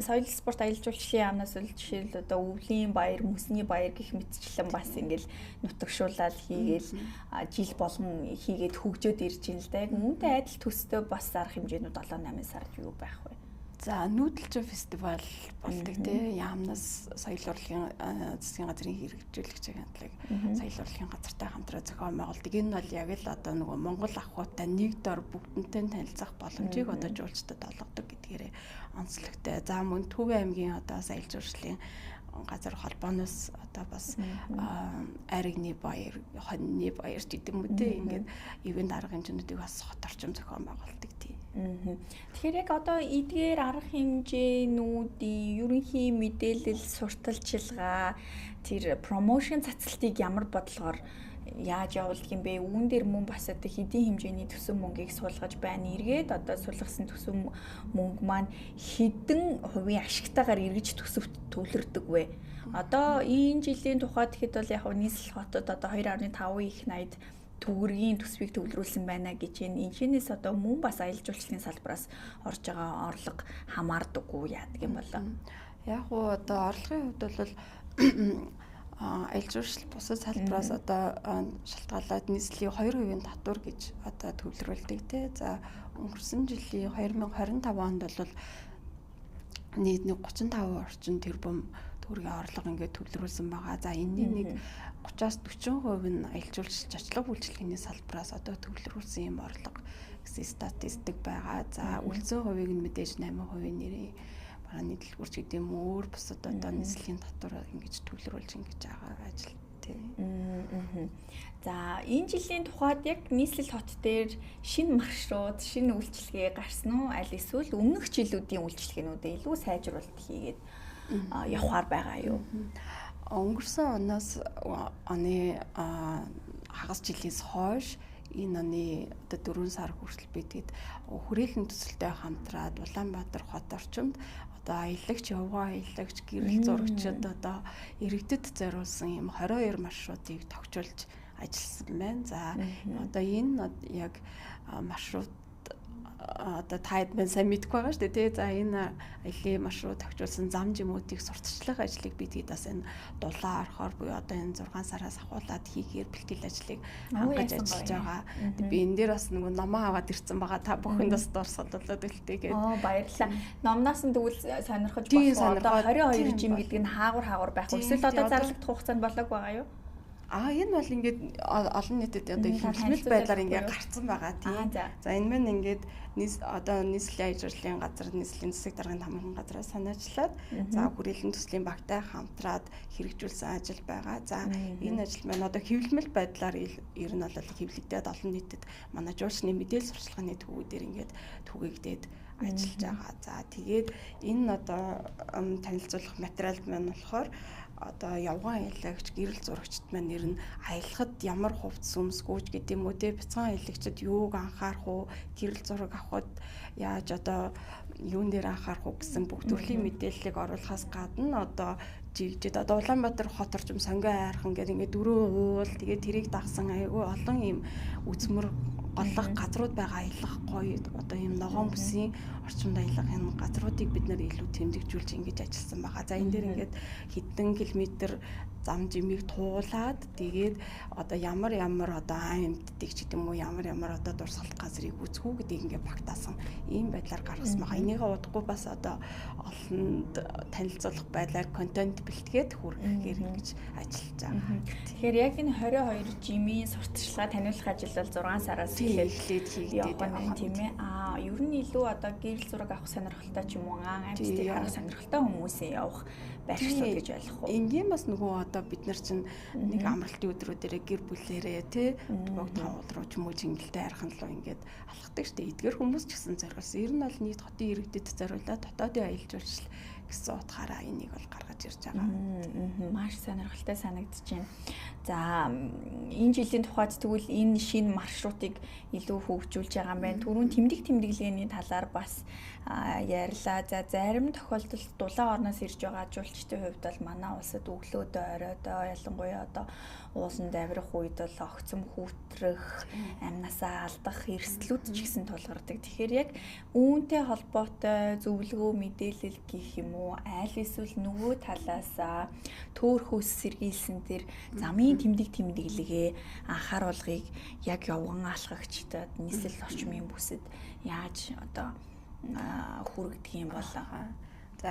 соёл спорт аялал жуулчлалын яамнаас л жишээл одоо өвлийн баяр, мөсний баяр гэх мэтчлэн бас ингээл нутагшуулаад хийгээл жил болгон хийгээд хөгжөөд ирж байна л да. Яг үүнтэй адил төстэй бас арга хэмжээнүүд 7 8 сард юу байх вэ? За нүүдэлчин фестивал болдог тий яамнаас соёл урлагийн засгийн газрын хэрэгжүүлэгч агентлаг соёл урлагийн газартай хамтран зохион байгуулдаг. Энэ бол яг л одоо нөгөө Монгол ахуйтай нэг дор бүгдэнтэй танилцах боломжийг одоо жуулчдад олгодог гэдгээрээ онцлогтой. За мөн Төв аймгийн одоо соёл жуулчлалын газар холбооноос одоо бас айрагны баяр, хоньны баяр гэдэг юм уу те ингээд ивент арга хэмжээнүүдийг бас хот орчим зохион байгуулдаг тий. Тэгэхээр яг одоо эдгээр арга хэмжээнүүдийн ерөнхий мэдээлэл, сурталчилгаа, тэр промошн цацалтыг ямар бодлогоор яаж явуулдаг юм бэ? Үүн дээр мөн бас одоо хэдийн хэмжээний төсөв мөнгийг суулгаж байна. Эргээд одоо суулгасан төсөв мөнгө маань хэдэн хувийн ашигтайгаар эргэж төсөвт төвлөрдөг вэ? Одоо энэ жилийн тухайд тэгэхэд бол яг нийслэл хотод одоо 2.5 их 80 төгрөгийн төсвийг төвлөрүүлсэн байна гэж энэ энэчнээс одоо мөн бас аялал жуулчлалын салбараас орж байгаа орлого хамаардаггүй яадаг юм болоо. Яг уу одоо орлогын хувьд бол аялал жуулчлал бусад салбараас одоо шалтгаалаад нийслэлийн 2% татвар гэж одоо төвлөрүүлдэг те. За өнгөрсөн жилийн 2025 онд бол нийт нэг 35 орчим тэрбум төгрөгийн орлого ингээд төвлөрүүлсэн байгаа. За энэний нэг 30-аас 40% нь аялал жуулчлал, жачлаг үйлчилгээний салбараас одоо төвлөрүүлсэн юм орлого гэсэн статистик байгаа. За үлдсэн хувийг нь мэдээж 8% нэрийн барааны дэлгүүрч гэдэг юм өөр бусад одоо нийслэлийн татвар ингэж төвлөрүүлж ингэж байгаа ажил тий. За энэ жилийн тухайд яг нийслэл хот дээр шинэ маршрут, шинэ үйлчилгээ гарсан уу? Аль эсвэл өмнөх жилүүдийн үйлчилгээнүүдээ илүү сайжруулалт хийгээд явахаар байгаа юу? Өнгөрсөн оноос оны хагас жилээс хойш энэ оны одоо 4 сар хүртэл би тэгэд хүрээлэн төсөлтэй хамтраад Улаанбаатар хот орчимд одоо аялагч, явган аялагч, гэрэл зурагчид одоо иргэдэд зориулсан юм 22 маршрутыг тохижуулж ажилласан байна. За одоо энэ яг маршрут одоо та хэд мэн сайн мэдэхгүй байгаа шүү дээ тий. За энэ аялын маршрут тохижуулсан зам жимүүдийг сурталчлах ажлыг би тэгэд бас энэ дулаан орохоор буюу одоо энэ 6 сараас ахуулаад хийхээр бэлтгэл ажлыг хангаж ажиллаж байгаа. Би энэ дээр бас нөгөө номоо аваад ирсэн байгаа. Та бүхэнд бас дурсгалуулаад үлдээгээд. Оо баярлалаа. Номноос нь тэгвэл сонирхож болох. Одоо 22 жим гэдэг нь хаагур хаагур байх. Эсвэл одоо зарлагдах хугацаанд болоог байгаа юу? Энэ бол ингээд олон нийтэд одоо хэвлэмэл байдлаар ингээд гарцсан байгаа тийм. За энэ мэн ингээд одоо нийслэлийн аялал жуулчлалын газар, нийслэлийн засаг даргын хамгаалсан газраас санаачлаад за хүрээлэн төслийн багтай хамтраад хэрэгжүүлсэн ажил байгаа. За энэ ажил маань одоо хэвлэмэл байдлаар ер нь бол хэвлэгдээд олон нийтэд манай жуулчны мэдээлэл сурчлагын төвүүдээр ингээд түгээгдээд ажиллаж байгаа. За тэгээд энэ одоо танилцуулах материал маань болохоор одоо явган аялагч, гэрэл зурагчид маань нэр нь аялахад ямар хувцас өмсгүүч гэдэг юм уу те, бяцхан аялагчид юуг анхаарах уу, гэрэл зураг авахад яаж одоо юун дээр анхаарах уу гэсэн бүх төрлийн мэдээллийг оруулахаас гадна одоо жигжид одоо Улаанбаатар хот орчим сонгио айрхан гэдэг ингээд дөрөв уул тэгээд тэрийг дагсан айгүй олон юм үзмэр голлох газрууд байгаа аялах гоё одоо ийм ногоон бүсийн орчимд аялах энэ газруудыг бид нэр илүү тэмдэгжүүлж ингэж ажилласан байгаа. За энэ дээр ингээд хэдэн километр зам жимийг туулаад тэгээд одоо ямар ямар одоо аймтдыг ч гэдэм үү ямар ямар одоо дурсгалт газрыг үзэх үү гэдгийг ингээд багтаасан ийм байдлаар гаргасан байгаа. Энийгээ удахгүй бас одоо олонд танилцуулах байдлаар контент бэлтгээд хүргэхээр ингэж ажиллаж байгаа. Тэгэхээр яг энэ 22 жимийн сурталчилгаа таниулах ажил бол 6 сараас эхлээд хийгдээд байгаа тийм ээ. Аа ер нь илүү одоо гэрэл зураг авах сонирхолтой ч юм уу аймтдыг харах сонирхолтой хүмүүсийн явах байршлууд гэж ойлгох уу? Энгийн бас нөгөө Одоо бид нар чинь нэг амралтын өдрүүдээрээ гэр бүлээрээ тий Богдхан уул руу ч юм уу Чингэлтэй хайрхан руу ингээд алхдаг штэ. Эдгээр хүмүүс ч гэсэн зориулсан. Ер нь бол нийт хотын иргэдэд зориулаад дотоодын аялал жуулчлал гэсэн утгаараа энийг бол гаргаж ирж байгаа. Маш сонирхолтой санагдаж байна. За, энэ жилийн тухайд тэгвэл энэ шинэ маршрутыг илүү хөгжүүлж байгаа юм байна. Түрүүн тэмдэг тэмдэглэгээний талаар бас ярьлаа. За, зарим тохиолдолд дулаан орноос ирж байгаа жуулчдын хувьд бол манай улсад өглөөдөө оройдоо ялангуяа одоо ууланд авирах үед бол огцом хүүтрэх, амнасаа алдах эрсдлүүд ч гэсэн тулгардаг. Тэгэхээр яг үүнтэй холбоотой зөвлөгөө мэдээлэл гэх юм уу, аль эсвэл нөгөө талаасаа төөрхөөс сэргийлсэн тэр замын тэмдэг тэмдэглэгээ анхааруулгыг яг явган алхагчдад нийслэл орчмын бүсэд яаж одоо хүргэдэг юм бол? За,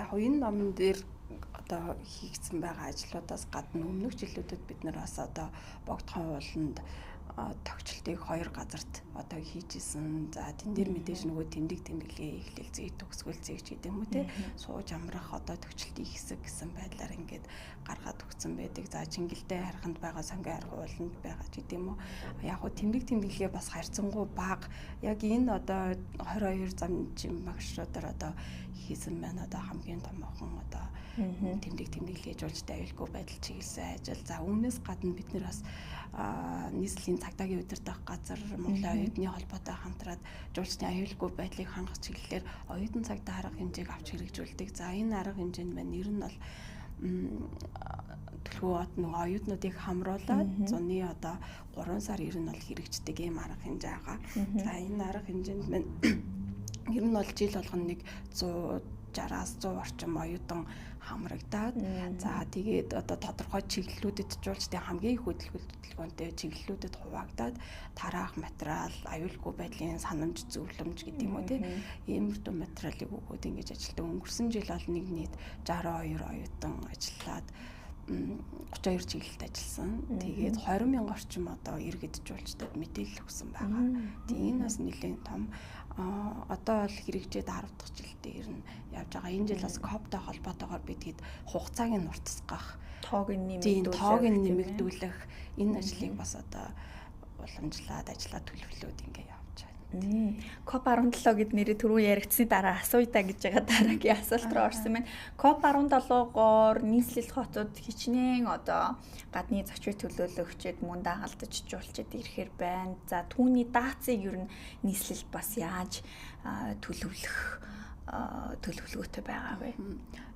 яг энэ номон дээр одоо хийгдсэн байгаа ажлуудаас гадна өмнөх жилүүдэд бид нар бас одоо Богдхон ууланд тогтчлтыг 2 газарт одоо хийж исэн. За, тэн дээр мэдээж нөгөө тэмдэг тэмдэглэгээ эхлэл зэг төгсгөл зэг ч гэдэг юм уу те сууж амрах одоо тогтчлтын хэсэг гэсэн байдлаар ингээд гаргаад өгсөн байдаг. За, Чингэлтэй хайрханд байгаа, Сангийн хайрхан ууланд байгаа ч гэдэг юм уу. Яг хуу тэмдэг тэмдэглэгээ бас харьцангуй бага. Яг энэ одоо 22 замын маршрутаар одоо хийсэн байна. Одоо хамгийн томоохон одоо тэмдэг тэмдэглэгээ жуулчтай аюулгүй байдал чиглэсэн ажил. За, үүнээс гадна бид нэр бас нийслэлийн цагдаагийн удирдах газар Монголын оюутны холбоотой хамтраад жуулчдын аюулгүй байдлыг хангах чиглэлээр оюутан цагдаа арга хэмжээг авч хэрэгжүүлдэг. За, энэ арга хэмжээнд маань ер нь бол төлхөө от нөгөө оюутнуудыг хамруулад зуны одоо 3 сар ер нь бол хэрэгждэг ийм арга хэмжээ байгаа. За, энэ арга хэмжээнд маань ер нь бол жил болгоно нэг 160-аас 100 орчим оюутан хамрагдаад, за тэгээд одоо тодорхой чиглэлүүдэд жуулчдын хамгийн их хөдөлгөөнтэй чиглэлүүдэд хуваагдаад тараах материал, аюулгүй байдлын санамж, зөвлөмж гэдэг юм уу те иймэрхүү материалыг өгөөд ингэж ажилтдаг. Өнгөрсөн жил бол нэг нийт 62 оюутан ажиллаад 32 чиглэлд ажилласан. Тэгээд 20 мянга орчим одоо иргэд жуулчдад мэдээлэл өгсөн байгаа. Тэгээд энэ бас нэлээд том одоо бол хэрэгжээд 10 дахь жилдээ ер нь явж байгаа. Энэ жил бас КОП-тай холбоотойгоор бид хэд хугацааг нь уртасгах, тоог нь нэмэгдүүлэх, тоог нь нэмэгдүүлэх энэ ажлыг бас одоо уламжлаад ажиллаа төлөвлөөд ингээ явж байна. COP17 гэд нэрээ түрүү яригдсны дараа асууя та гэж байгаа дараагийн асуулт руу орсон байна. COP17-гоор нийслэл хотод хичнээн одоо гадны зочид төлөөлөгчид мөн дагалдаж жуулчид ирэхээр байна. За, түүний даацыг ер нь нийслэл бас яаж төлөвлөх төлөвлөгөөтэй байгаа вэ?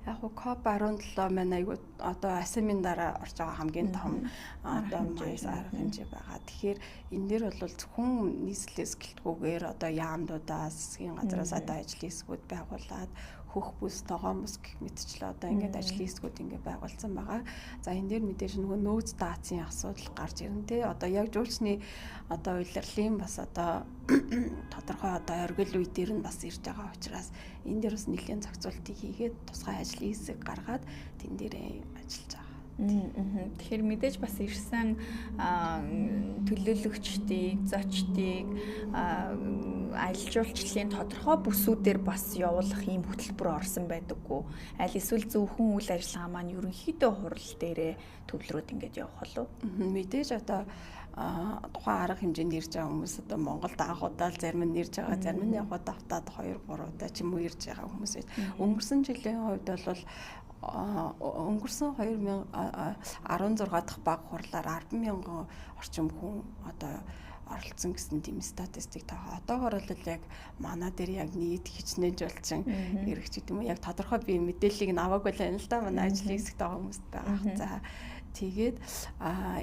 Яг хуу COP17 маань айгүй одоо АСМ-ийн дараа орж байгаа хамгийн том одоо маяс арга хэмжээ байгаа. Тэгэхээр энэ дээр бол зөвхөн нийслэлээс гэлтгүүгээр одоо яамдуудаас, засгийн газраас одоо ажлын хэсгүүд байгуулад хөх бүс, тогоон бүс гэх мэтчлээ одоо ингээд ажлын хэсгүүд ингээд байгуулсан байгаа. За, энэ дээр мэдээж нөгөө нөөц даацын асуудал гарч ирнэ те. Одоо яг жуулчны одоо улирлын бас одоо тодорхой одоо оргил үе дээр нь бас ирж байгаа учраас энэ дээр бас нэлийн зохицуултыг хийгээд тусгай ажлын хэсэг гаргаад тэн дээрээ ажиллаж байгаа. Тэгэхээр мэдээж бас ирсэн төлөөлөгчдийг, зочдыг аялал жуулчлалын тодорхой бүсүүдээр бас явуулах ийм хөтөлбөр орсон байдаггүй. Аль эсвэл зөвхөн үйл ажиллагаа маань ерөнхийдөө хурал дээрээ төвлөрөөд ингээд явах болов. Мэдээж одоо тухайн арга хэмжээнд ирж байгаа хүмүүс одоо Монголд анх удаа л зарим нь ирж байгаа, зарим нь яг давтаад 2 3 удаа ч юм уу ирж байгаа хүмүүс байж. Өнгөрсөн жилийн хувьд бол өнгөрсөн 2016 дахь баг хурлаар 10,000 орчим хүн одоо оролцсон гэсэн тийм статистик таа. Одоогор бол яг манай дээр яг нийт хичнээн жуулчин ирэх ч гэдэг юм уу. Яг тодорхой би мэдээллийг нь аваагүй л байна л да. Манай ажлын хэсэгт байгаа хүмүүст байгаа. За, тэгээд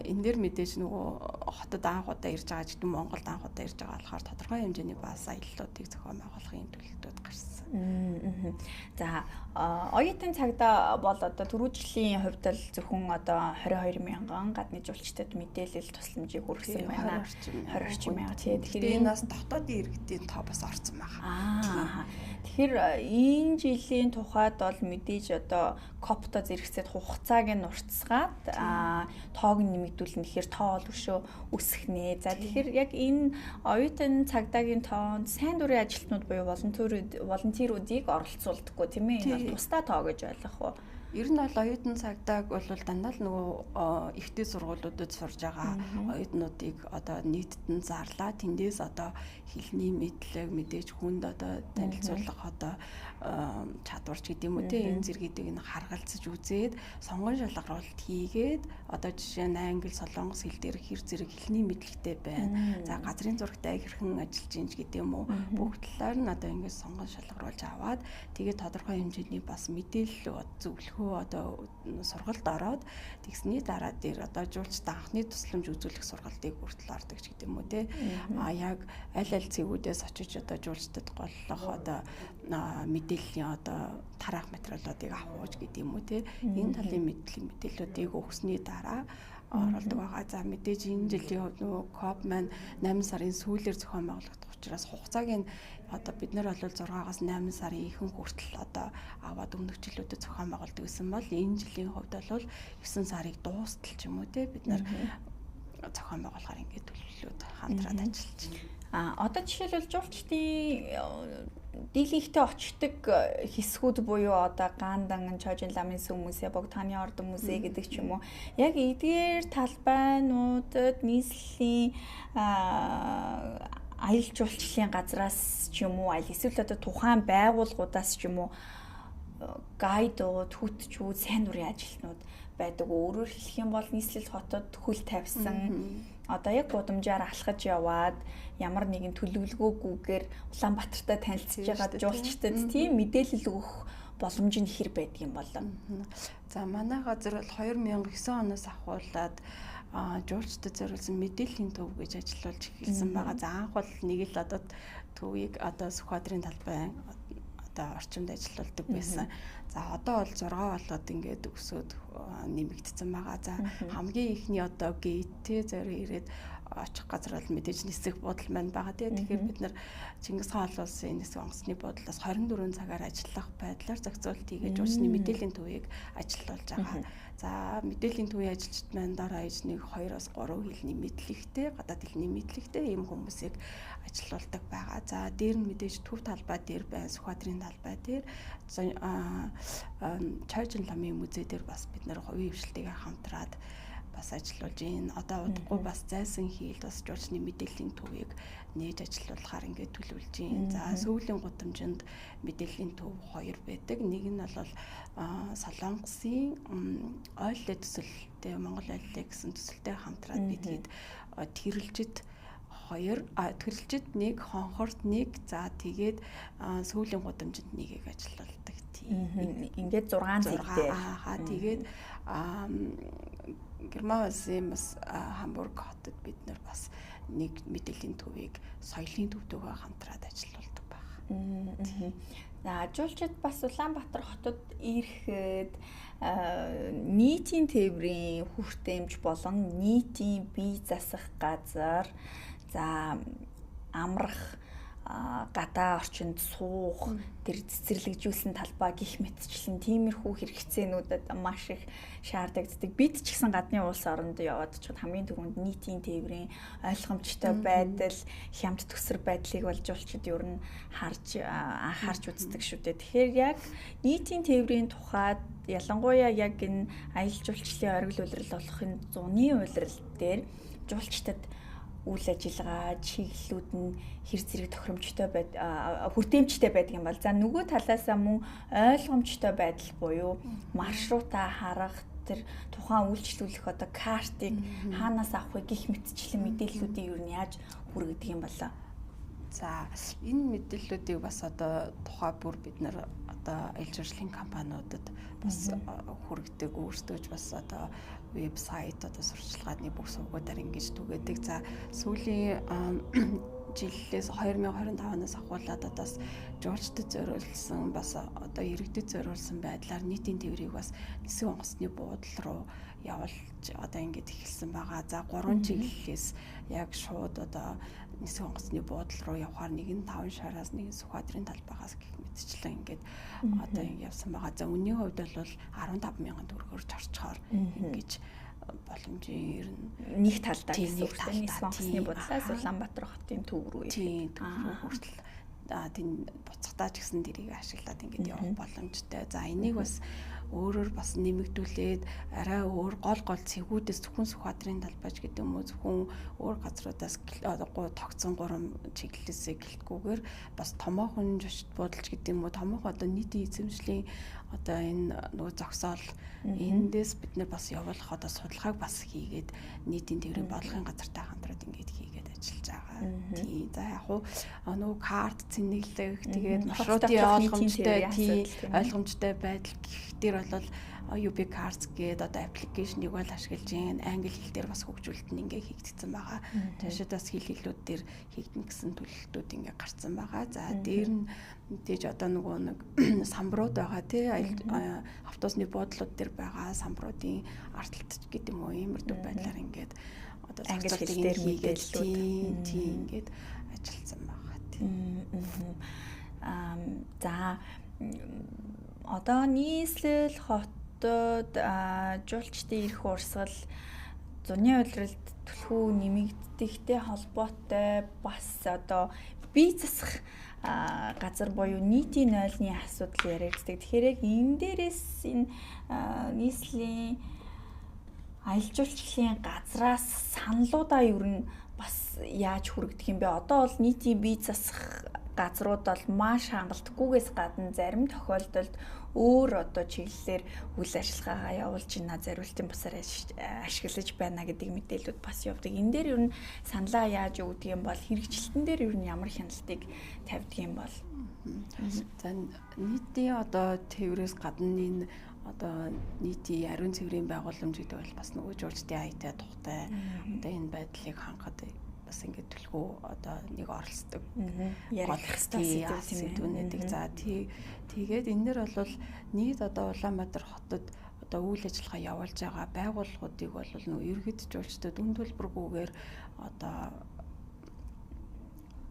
энэ дээр мэдээж нөгөө хотод анх удаа ирж байгаа ч гэдэг Монголд анх удаа ирж байгаа болохоор тодорхой хэмжээний бас аяллуудыг зохион байгуулахын төлөвлөлтүүд гарсан. За, оюутан цагдаа бол одоо түрүү жилийн хувьд л зөвхөн одоо 22 мянган гадны жуулчдад мэдээлэл тусламжийг хүргэсэн байна. 20 орчим мянга тий. Тэгэхээр энэ бас дотоодын иргэдийн тоо бас орсон байгаа. Тэгэхээр энэ жилийн тухайд бол мэдээж одоо КОП-то зэрэгцээд хугацааг нь уртасгаад тоог нь нэмэгдүүлнэ. Тэгэхээр тоо бол өшөө өсөх нэ. За, тэгэхээр яг энэ оюутан цагдаагийн тоонд сайн дурын ажилтнууд буюу волонтеруудыг оролцуулдаггүй тийм ээ. Энэ бол тусдаа тоо гэж ойлгох уу? Ер нь бол оюутан цагдааг бол дандаа л нөгөө ихтэй сургуулиудад сурж байгаа оюутнуудыг одоо нийтэд нь зарлаа. Тэндээс одоо хэлний мэдлэг, мэдээж хүнд одоо танилцуулах одоо чадварч гэдэг юм уу те, энэ зэргүүдийг нь харгалзаж үзээд сонгон шалгаруулалт хийгээд одоо жишээ нь англи, солонгос хэл дээр хэр зэрэг хэлний мэдлэгтэй байна. За газрын зурагтай хэрхэн ажиллаж ийн ч гэдэг юм уу. Бүх талаар нь одоо ингээд сонгон шалгаруулж аваад тэгээд тодорхой хэмжээний бас мэдээлэл зөвлөх одоо сургалт ороод тэгсний дараа дээр одоо жуулчдад анхны тусламж үзүүлэх сургалтыг хүртэл ордог ч гэдэг юм уу те. А яг аль аль цэгүүдээс очиж одоо жуулчдад голлох одоо мэдээллийн одоо тараах материалуудыг авах ууж гэдэг юм уу те. Энэ талын мэдлэг мэдээллүүдийг өгсөний дараа оролдог байгаа. За мэдээж энэ жилийн хувьд нөгөө КОП маань 8 сарын сүүлээр зохион байгуулагдах учраас хугацааг нь одоо бид нар бол 6-аас 8 сарын ихэнх хүртэл одоо аваад өмнөх жилүүдэд зохион байгуулдаг гэсэн бол энэ жилийн хувьд бол 9 сарыг дуустал ч юм уу те бид нар зохион байгуулахаар ингээд төлөвлөлүүд хамтраад ажиллаж байна. А одоо жишээлбэл жуулчдын дийлэнхтэй очдог хэсгүүд буюу одоо Гандан, Чожин ламын сүм музей, Богдхааны ордон музей гэдэг ч юм уу. Яг эдгээр талбайнуудад нийслэлийн аялал жуулчлалын газраас ч юм уу, аль эсвэл одоо тухайн байгууллагуудаас ч юм уу гайдууд, хөтчүүд, сайн дурын ажилтнууд байдаг. Өөрөөр хэлэх юм бол нийслэл хотод хөл тавьсан одоо яг гудамжаар алхаж яваад ямар нэгэн төлөвлөгөөгүйгээр Улаанбаатартай танилцж байгаа жуулчдад тийм мэдээлэл өгөх боломж нь хэр байдаг юм болоо? За манай газар бол 2009 оноос ахуулаад жуулчдад зориулсан мэдээллийн төв гэж ажиллуулж эхэлсэн байгаа. За анх бол нэг л одоо төвийг одоо Сүхбаатарын талбай одоо орчимд ажиллаулдаг байсан. За одоо бол 6 болоод ингээд өсөөд нэмэгдсэн байгаа. За хамгийн ихний одоо гейт зориу ирээд очих газар бол мэдээж нисэх буудал маань байгаа тий. Тэгэхээр бид нар Чингис хаан олон улсын нисэх онгоцны буудлаас 24 цагаар ажиллах байдлаар зохицуулт хийгээд жуулчны мэдээллийн төвийг ажиллуулж байгаа. За мэдээллийн төвийн ажилчид маань дор хаяж нэг 2-оос 3 хэлний мэдлэгтэй, гадаад хэлний мэдлэгтэй ийм хүмүүсийг ажиллуулдаг байгаа. За дээр нь мэдээж төв талбай дээр байна, Сүхбаатарын талбай дээр, Чойжин ламын музей дээр бас бид нар хувийн хвшилтэйгээ хамтраад бас ажиллуулж байна. Одоо удахгүй бас зайсан хийлд бас жуулчны мэдээллийн төвийг нээж ажиллуулахаар ингээд төлөвлөж байна. За сүүлийн гудамжинд мэдээллийн төв 2 байдаг. Нэг нь бол Солонгосын ойллээ төсөлтэй Монгол ойллээ гэсэн төсөлтэй хамтраад бидгээд тэрэлжид 2, тэрэлжид 1, хонхорт 1, за тэгээд сүүлийн гудамжинд нэгийг ажиллуулдаг. Тийм. Ингээд 6 цэг дээр. Аа тэгээд Герман улсын бас Хамбург хотод бид нар бас нэг мэдээллийн төвийг соёлын төвтэйгээ хамтраад ажиллаулдаг байна. За жуулчид бас Улаанбаатар хотод ирэхэд нийтийн тээврийн хүртээмж болон нийтийн бие засах газар, за амрах, гадаа орчинд суух, тэр цэцэрлэгжүүлсэн талбай гих мэтчлэн тиймэрхүү хэрэгцээнүүдэд маш их шаардлагатай. Бид ч гэсэн гадны улс оронд яваад ч хамгийн түрүүнд нийтийн тээврийн ойлгомжтой байдал, хямд төсөр байдлыг бол жуулчид ер нь харж анхаарч үздэг шүү дээ. Тэгэхээр яг нийтийн тээврийн тухайд ялангуяа яг энэ аялал жуулчлалын оргил улирал болох энэ зуны улирал дээр жуулчдад үйл ажиллагаа, чиглэлүүд нь хэр зэрэг тохиромжтой байд хүртээмжтэй байдаг юм бол за нөгөө талаасаа мөн ойлгомжтой байдал буюу маршрутаа харах, тэр тухайн үйлчлүүлэх одоо картыг хаанаас авах вэ гих мэтчлэн мэдээллүүдийг юу нь яаж хүргэдэг юм болоо? За энэ мэдээллүүдийг бас одоо тухай бүр бид нар одоо аялал жуулчлалын компаниудад бас хүргэдэг, өөрсдөө ч бас одоо вебсайт одоо сурчлагын бүх сувгуудаар ингэж түгээдэг. За сүүлийн жилээс 2025 оноос ахуулаад одоо бас жуулчдад зориулсан бас одоо иргэдэд зориулсан байдлаар нийтийн тээврийг бас нисэх онгоцны буудал руу явуулж одоо ингэж эхэлсэн байгаа. За 3 чиглэлээс яг шууд одоо нисэх онгоцны буудал руу явхаар нэг нь 5 шараас, нэг нь Сүхбаатарын талбайгаас гэх мэтчлэн ингээд одоо явсан байгаа. За үнийн хувьд бол 15,000 төгрөгөөр чорчхоор ингэж боломжийн ер нь нэг талдаа гэсэн үг тийм нисэх онгоцны буудлаас Улаанбаатар хотын төв рүү хүртэл тийм буцахтаа ч гэсэн тэрийг ашиглаад ингээд явах боломжтой. За энийг бас өөрөөр бас нэмэгдүүлээд арай өөр гол гол цэгүүдээс зөвхөн Сүхбаатарын талбайч гэдэг юм уу, зөвхөн өөр газруудаас тогтсон 3 чиглэлээсээ гэлтгүүгээр бас томоохон жочд буудалч гэдэг юм уу, томоохон одоо нийтийн эзэмшлийн одоо энэ нөгөө зогсоол эндээс бид нэр бас явуулах одоо судалгааг бас хийгээд нийтийн тээврийн бодлогын газартай хамтраад ингээд хийгээд ажиллаж байгаа. Тий. За яг уу нөгөө карт цэнэглэх, тэгээд маршрутын ойлгомжтой, тий, ойлгомжтой байдал гэх дээр бол UB Cards гээд одоо аппликейшнийг бол ашиглаж гин англи хэл дээр бас хөгжүүлэлт нь ингээ хийгдсэн байгаа. Цаашид бас хэл хэлүүд дээр хийгдэн гэсэн төлөлтүүд ингээ гарцсан байгаа. За дээр нь мэдээж одоо нөгөө нэг самбарууд байгаа, тий, автобусны буудлууд дээр байгаа самбаруудын арталт гэдэг юм уу, иймэрдүү байдлаар ингээд одоо англи хэл дээр мэдээллүүд, тий, ингээд ажилласан байгаа, тий. За одоо нийслэл хотод жуулчдын ирэх урсгал зуны улиралд түлхүү нэмэгдэхтэй холбоотой бас одоо бие засах газар буюу нийтийн нойлны асуудал яригддаг. Тэгэхээр яг энэ дээрээс энэ нийслэлийн аялал жуулчлалын газраас саналуудаа ер нь бас яаж хүргэдэг юм бэ? Одоо бол нийтийн бие засах газрууд бол маш хангалтгүйгээс гадна зарим тохиолдолд өөр одоо чиглэлээр үйл ажиллагаагаа явуулж байна, зориултын бусаар ашиглаж байна гэдэг мэдээлэлүүд бас явдаг. Энэ дээр ер нь саналаа яаж өгдөг юм бол, хэрэгжилтэн дээр ер нь ямар хяналтыг тавьдаг юм бол? За нийтийн одоо тээврээс гадна энэ одоо нийтийн ариун цэврийн байгууламж гэдэг бол бас нөгөө жуулчдын аятай тухтай одоо энэ байдлыг хангахад бас ингээд түлхүү одоо нэг оролцдог ярих хэрэгтэй сэдвүүнэдэг. За тэгээд энэ нэр бол нийт одоо Улаанбаатар хотод одоо үйл ажиллагаа явуулж байгаа байгууллагуудыг бол нөгөө иргэд жуулчдад үн төлбөргүйгээр одоо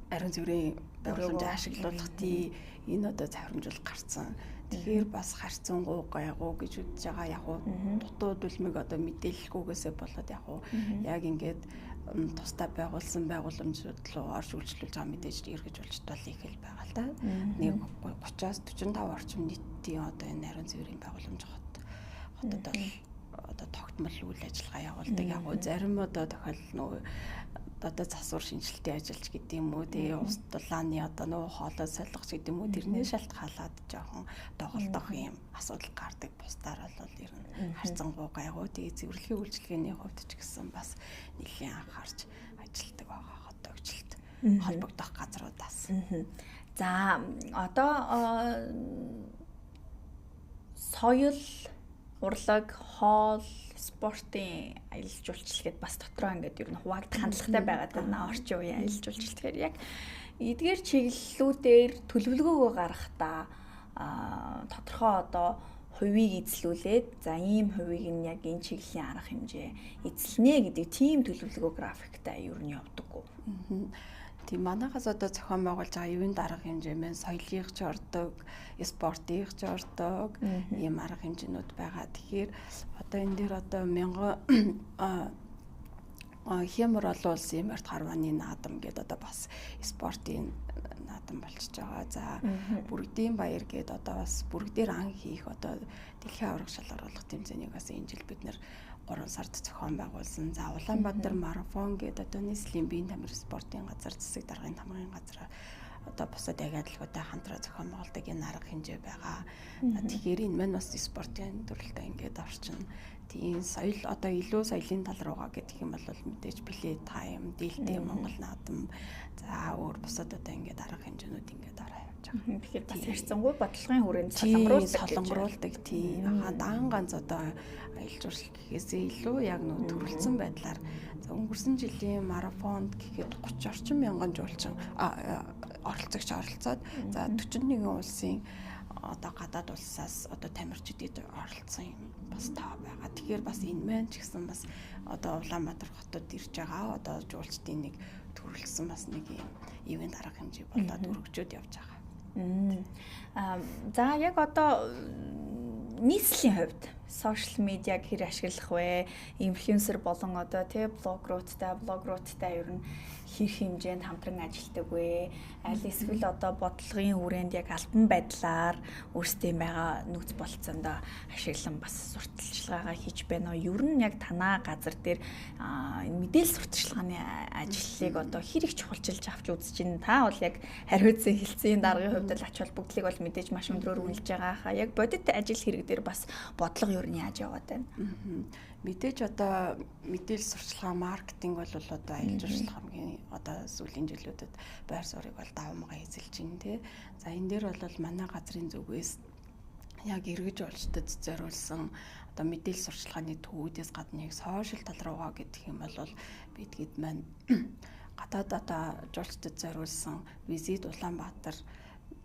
ариун цэврийн байгууламж ашиглуулах тий энэ одоо захирамж бол гарцсан. Тэгэхээр бас харьцангуй гайгүй гэж үзэж байгаа. Яг уу дутуу дүлмэг одоо мэдээлэлгүйгээсээ болоод яг уу яг ингээд тусдаа байгуулсан байгууламжууд руу орж үйлчлүүлж байгаа мэдээж эргэж жуулчд бол их л байгаа л да. Нэг 30-аас 45 орчим нийтийн одоо энэ ариун цэврийн байгууламж хотод бол одоо тогтмол үйл ажиллагаа явуулдаг. Яг уу зарим одоо тохиолдол нөгөө одоо засвар шинжилтийн ажилч гэдэг юм уу, тэгээ ус дулааны одоо нөгөө хоолой солих гэдэг юм уу, тэрнээ шалтгаалаад жоохон доголдох юм асуудал гардаг. Бусдаар бол ер нь харьцангуй гайгүй. Тэгээ цэвэрлэгийн үйлчилгээний хувьд ч гэсэн бас нэлийн анхаарч ажилладаг байгаа хот өгчлөлт холбогдох газруудаас. За одоо соёл, урлаг, хоол, спортын аялал жуулчлал гэдээ бас дотроо ингээд ер нь хуваагдах хандлагатай байгаад байна орчин үеийн аялал жуулчлал. Тэгэхээр яг эдгээр чиглэлүүдээр төлөвлөгөөгөө гаргахдаа тодорхой одоо хувийг эзлүүлээд, за ийм хувийг нь яг энэ чиглэлийн арга хэмжээ эзлэнэ гэдэг тийм төлөвлөгөө графиктай ер нь явдаггүй. Тийм манайхаас одоо зохион байгуулж байгаа ивент арга хэмжээ мэн соёлыг ч ордог, спортыг ч ордог ийм арга хэмжээнүүд байгаа. Тэгэхээр одоо энэ дээр одоо мянган хямар олон улсын морьт харвааны наадам гэдэг одоо бас спортын наадам болчихж байгаа. За бүрэгдийн баяр гэдэг одоо бас бүрэгдээр ан хийх одоо дэлхийн аварга шалгаруулах тэмцээнийг бас энэ жил бид нэр 3 сард зохион байгуулсан. За Улаанбаатар марафон гэдэг одоо нийслэлийн биеийн тамир спортын газар, зэсэг даргын тамгын газар одоо бусад агентлагуудтай хамтраа зохион байгуулдаг энэ арга хэмжээ байгаа. Тэгэхээр энэ маань бас спортын төрөлтэй ингээд орчин. Тийм соёл одоо илүү соёлын тал руугаа гэдэг юм бол мэдээж плей тайм, дээлтэй Монгол наадам, за өөр бусад одоо ингээд арга хэмжээнүүд ингээд ороо явж байгаа. Тэгэхээр бас харьцангуй бодлогын хүрээнд солонгоруулдаг. Тийм даан ганц одоо аялал жуулчлал гэхээсээ илүү яг нөө төрөлцсөн байдлаар за өнгөрсөн жилийн марафонд гэхэд 30 орчим мянган жуулчин оролцогч оролцоод, за 41 улсын одоо гадаад улсаас одоо тамирчид оролцсон юм бас тоо байгаа. Тэгэхээр бас энэ маань ч гэсэн бас одоо Улаанбаатар хотод ирж байгаа одоо жуулчдын нэг төрөлсөн бас нэг юм ивент арга хэмжээ болоод өргөжөөд явж байгаа. За яг одоо нийслэлийн хувьд Social media-г хэр ашиглах вэ? Инфлюенсер болон одоо тий блогруудтай ер нь хэр хэмжээнд хамтран ажилладаг вэ? Аль эсвэл одоо бодлогын хүрээнд яг албан байдлаар өөрсдийн байгаа нөөц болцоонд ашиглан бас сурталчилгаагаа хийж байна уу? Ер нь яг танаа газар дээр мэдээлэл сурталчилгааны ажлыг одоо хэр их чухалчилж авч үзэж байна? Та бол яг хариуцсан хэлтсийн даргын хувьд л ач холбогдлыг бол мэдээж маш өндрөөр үнэлж байгаа хаа. Яг бодит ажил хэрэг дээр бас бодлого ер нь яаж яваад байна? Мэдээж одоо мэдээлэл сурчлагаа маркетинг бол одоо аялал жуулчлал хамгийн одоо сүүлийн жилүүдэд байр суурийг бол давамгай эзэлж байна тий. За энэ дээр бол манай газрын зүгээс яг эргэж олчтод зориулсан одоо мэдээлэл сурчлагын төвүүдээс гадна яг сошиал тал руугаа гэдэг юм бол бидгэд маань гадаад одоо жуулчдад зориулсан Visit Улаанбаатар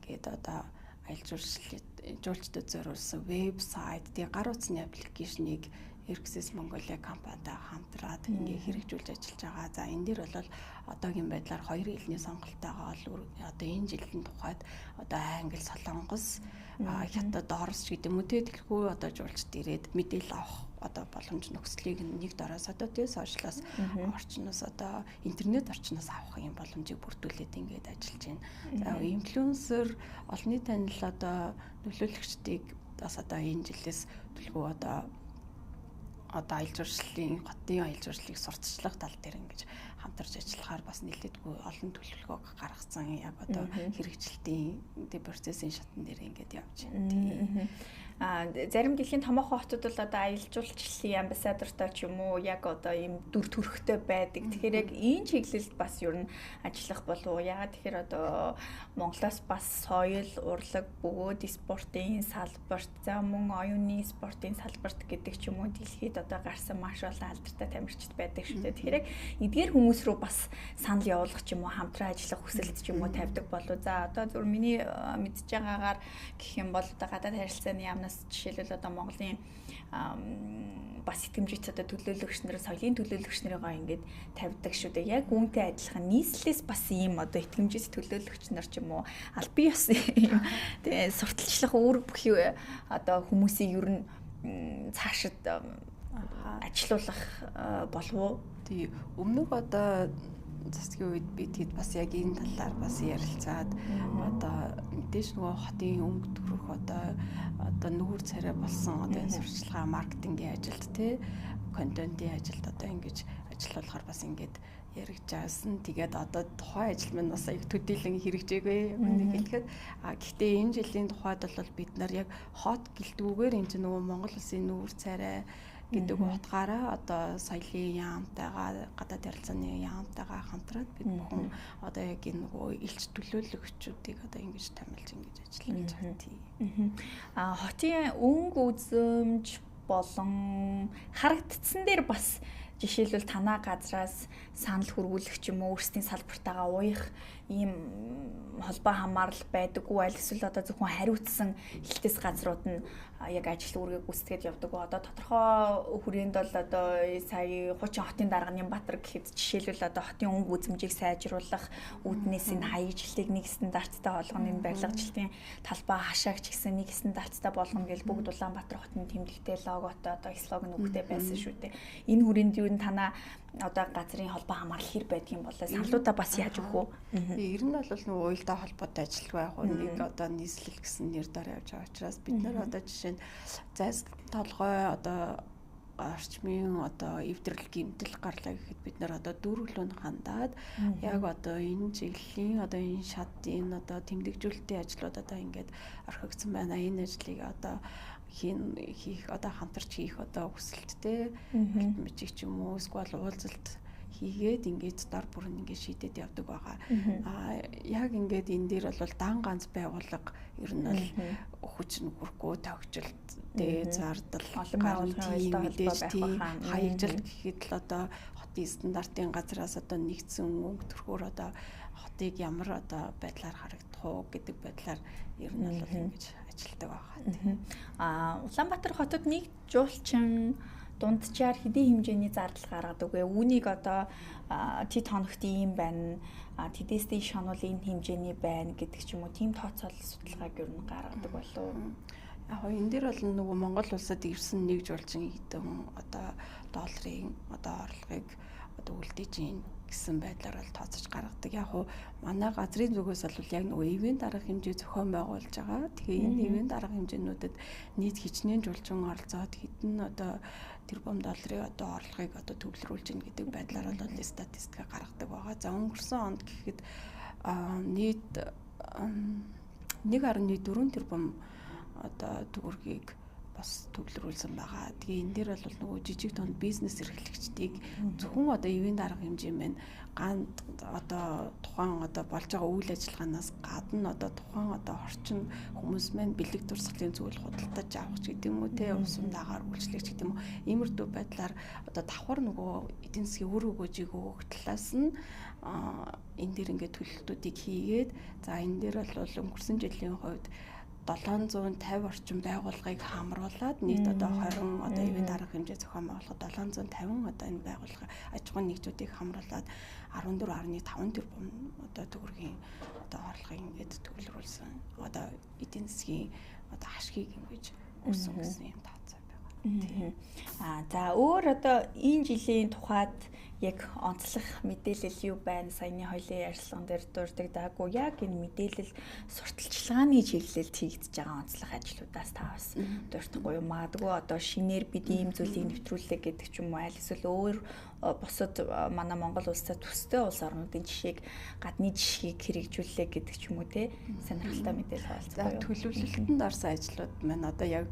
гэдэг одоо аялал жуулчлалын жуулчдад зориулсан вебсайт, тэгээ гар утасны аппликейшнийг Erxes Mongolia компанитай хамтраад ингээ хэрэгжүүлж ажиллаж байгаа. За энэ дээр бол одоогийн байдлаар хоёр хэлний сонголттойгоо л одоо энэ жилийн тухайд одоо англи, солонгос, хятад, орос ч гэдэг юм уу те дэлхүү одоо жуулчд ирээд мэдээлэл авах одоо боломж нөхцөлийг нэг дороос одоо тий сошиалоос орчноос одоо интернет орчноос авах юм боломжийг бүрдүүлээд ингээд ажиллаж байна. За инфлюенсер олонний танил одоо нөлөөлөгчдийг бас одоо энэ жилээс төлгөө одоо аялал жуулчлалын хотын аялал жуулчлалыг сурталчлах тал дээр ингэж хамтарч ажиллахаар бас нэлээдгүй олон төлөвлөгөө гаргацсан яг одоо хэрэгжилтийн процессын шатн дээр ингээд явж байна. Зарим дэлхийн томоохон хотууд бол одоо аялал жуулчлалын амбассадортой ч юм уу яг одоо ийм дүр төрхтэй байдаг. Тэгэхээр яг энэ чиглэлд бас ер нь ажиллах болов уу? Яагаад тэгэхээр одоо Монголоос бас соёл, урлаг бөгөөд спортын салбарт, за мөн оюуны спортын салбарт гэдэг ч юм уу дэлхийд одоо гарсан маш олон алдартай тамирчид байдаг шүү дээ. Тэгэхээр яг эдгээр хүмүүс рүү бас санал явуулах ч юм уу, хамтран ажиллах хүсэлт ч юм уу тавьдаг болов. За одоо зөв миний мэдж байгаагаар гэх юм бол одоо гадаад харилцааны яамнаас жишээлбэл одоо Монголын бас итгэмжит одоо төлөөлөгч нар, соёлын төлөөлөгч нарыгаа ингээд тавьдаг шүү дээ. Яг үүнтэй адилхан нийслэлээс бас ийм одоо итгэмжит төлөөлөгч нар ч юм уу аль бие ёсны ийм тэгээ сурталчлах үүрэг бүхий одоо хүмүүсийг ер нь цаашид ажилуулах болов уу? Тий, өмнөх одоо засгийн үед би тэгэд бас яг энэ талаар бас ярилцаад одоо мэдээж нөгөө хотын өнгө төрөх одоо нүүр царай болсон одоо энэ сурчлагаа маркетингийн ажилд те контентын ажилд одоо ингэж ажиллуулахаар бас ингэж яригдж байсан. Тэгээд одоо тухайн ажил маань бас аяг төдийлөн хэрэгжээгүй үнийг хэлэхэд гэхдээ энэ жилийн тухайд бол бид нар яг хот гэлтгүүгээр энэ чинь нөгөө Монгол улсын нүүр царай гэдэг утгаараа одоо соёлын яамтайгаа гадаад харилцааны яамтайгаа хамтраад бид бүхэн одоо яг энэ нөгөө элч төлөөлөгчүүдийг одоо ингэж томилж ингэж ажиллаж байгаа тийм. Хотын өнгө үзэмж болон харагдцсан дээр бас жишээлбэл танаа газраас санал хүргүүлэх ч юм уу өөрсдийн салбартаагаа уях ийм холбоо хамаарал байдаггүй аль эсвэл одоо зөвхөн хариуцсан хэлтэс газрууд нь яг ажил үүргээ гүйцэтгээд явдаг. Одоо тодорхой хүрээнд бол одоо сая хуучин хотын дарганы Баатар гэхэд жишээлбэл одоо хотын өнгө үзмжийг сайжруулах үүднээс энэ хаяжлалыг нэг стандарттай болгоно, энэ барилгачлалын талбай хашаагч гэсэн нэг стандарттай болгоно гэж бүгд Улаанбаатар хотын тэмдэгтэй логотой одоо слоган үгтэй байсан шүү дээ. Энэ хүрээнд юу н танаа одоо газрын холбоо хамаарал хэр байдгийн болоо саналуудаа бас яаж өгөх вэ? Ер нь бол нөгөө уялдаа холбоотой ажилгүй яг нэг одоо нийслэл гэсэн нэр дор явж байгаа учраас бид нар одоо жишээ нь зайс толгой одоо орчмын одоо эвдрэл гэмтэл гарлаа гэхэд бид нар одоо дүүргэлүүн хандаад яг одоо энэ чиглэлийн одоо энэ шат энэ одоо тэмдэгжүүлэлтийн ажлууд одоо ингээд орхигдсон байна. Энэ ажлыг одоо хийх одоо хамтарч хийх одоо хүсэлттэй бичиг ч юм уу эсвэл уулзалт хийгээд ингээд дор бүр нь ингээд шийдээд явдаг байгаа. Яг ингээд энэ дээр бол дан ганц байгууллага ер нь бол хүч нь хүрхгүй тогтчлт тэгээ зардал олон байгууллагын мэдээж хаягжилт гэхэд л одоо хотын стандартын газраас одоо нэгдсэн өнгө төрхөөр одоо хотыг ямар одоо байдлаар харагдах уу гэдэг байдлаар ер нь бол ингэж ажилладаг байгаа. Улаанбаатар хотод нэг жуулчин дунджаар хэдийн хэмжээний зардал гаргадаг вэ? Үүнийг одоо тэд хоногт ийм байна, тэдээс дээш хонол энэ хэмжээний байна гэдэг ч юм уу тийм тооцоолол судалгааг ер нь гаргадаг болов уу? Яг энэ дээр бол нөгөө Монгол улсад ирсэн нэг жуулчин хэдэн одоо долларын одоо орлогыг одоо үлдээж гин гэсэн байдлаар бол тооцож гаргадаг. Яг хуу манай газрын зүгээс бол яг нөгөө ивент арга хэмжээ зохион байгуулж байгаа. Тэгээ энэ ивент арга хэмжээнүүдэд нийт хичнээн жуулчин оролцоод хэдэн одоо тэрбум долларын одоо орлогыг одоо төвлөрүүлж гин гэдэг байдлаар бол статистика гаргадаг байгаа. За өнгөрсөн онд гэхэд нийт 1.4 тэрбум одоо төгрөгийг бас төвлөрүүлсэн байгаа. Тэгээ энэ дээр бол нөгөө жижиг дунд бизнес эрхлэгчдийг зөвхөн одоо ивент арга хэмжээ маань ганд одоо тухайн одоо болж байгаа үйл ажиллагаанаас гадна одоо тухайн одоо орчин хүмүүс маань бэлэг дурсгалын зүйл худалдаж авах ч гэдэг юм уу те усан дагаар үйлчлэх ч гэдэг юм уу иймэрдүү байдлаар одоо давхар нөгөө эдийн засгийн үр өгөөжийг өгөх талаас нь энэ дэр ингээд төлөлтүүдийг хийгээд за энэ дээр бол өнгөрсөн жилийн хувьд 750 орчим байгууллагыг хамруулад нийт одоо 20 одоо ивент арга хэмжээ зохион байгуулахад 750 одоо энэ байгууллага аж ахуйн нэгжүүдийг хамруулад 14.5 тэрбум одоо төгрөгийн одоо орлогыг ингээд төвлөрүүлсэн. Одоо эдийн засгийн одоо ашгийг ингэж өссөн гэсэн юм тооцоо байгаа. Аа за өөр одоо энэ жилийн тухайд яг онцлох мэдээлэл юу байна? Саяны хоёлын ярилцлаган дээр дурддаггүй яг энэ мэдээлэл сурталчилгааны чиглэлд хийгдэж байгаа онцлог ажлуудаас та бас дурдахгүй юу? Магадгүй одоо шинээр бид ийм зүйлийг нэвтрүүллээ гэдэг ч юм уу, аль эсвэл өөр бусад манай Монгол улсад төстэй улс орнуудын жишээг гадны жишгийг хэрэгжүүллээ гэдэг ч юм уу те сонирхолтой мэдээлэл хуваалцахгүй юу? Төлөвлөлтөнд орсон ажлууд маань одоо яг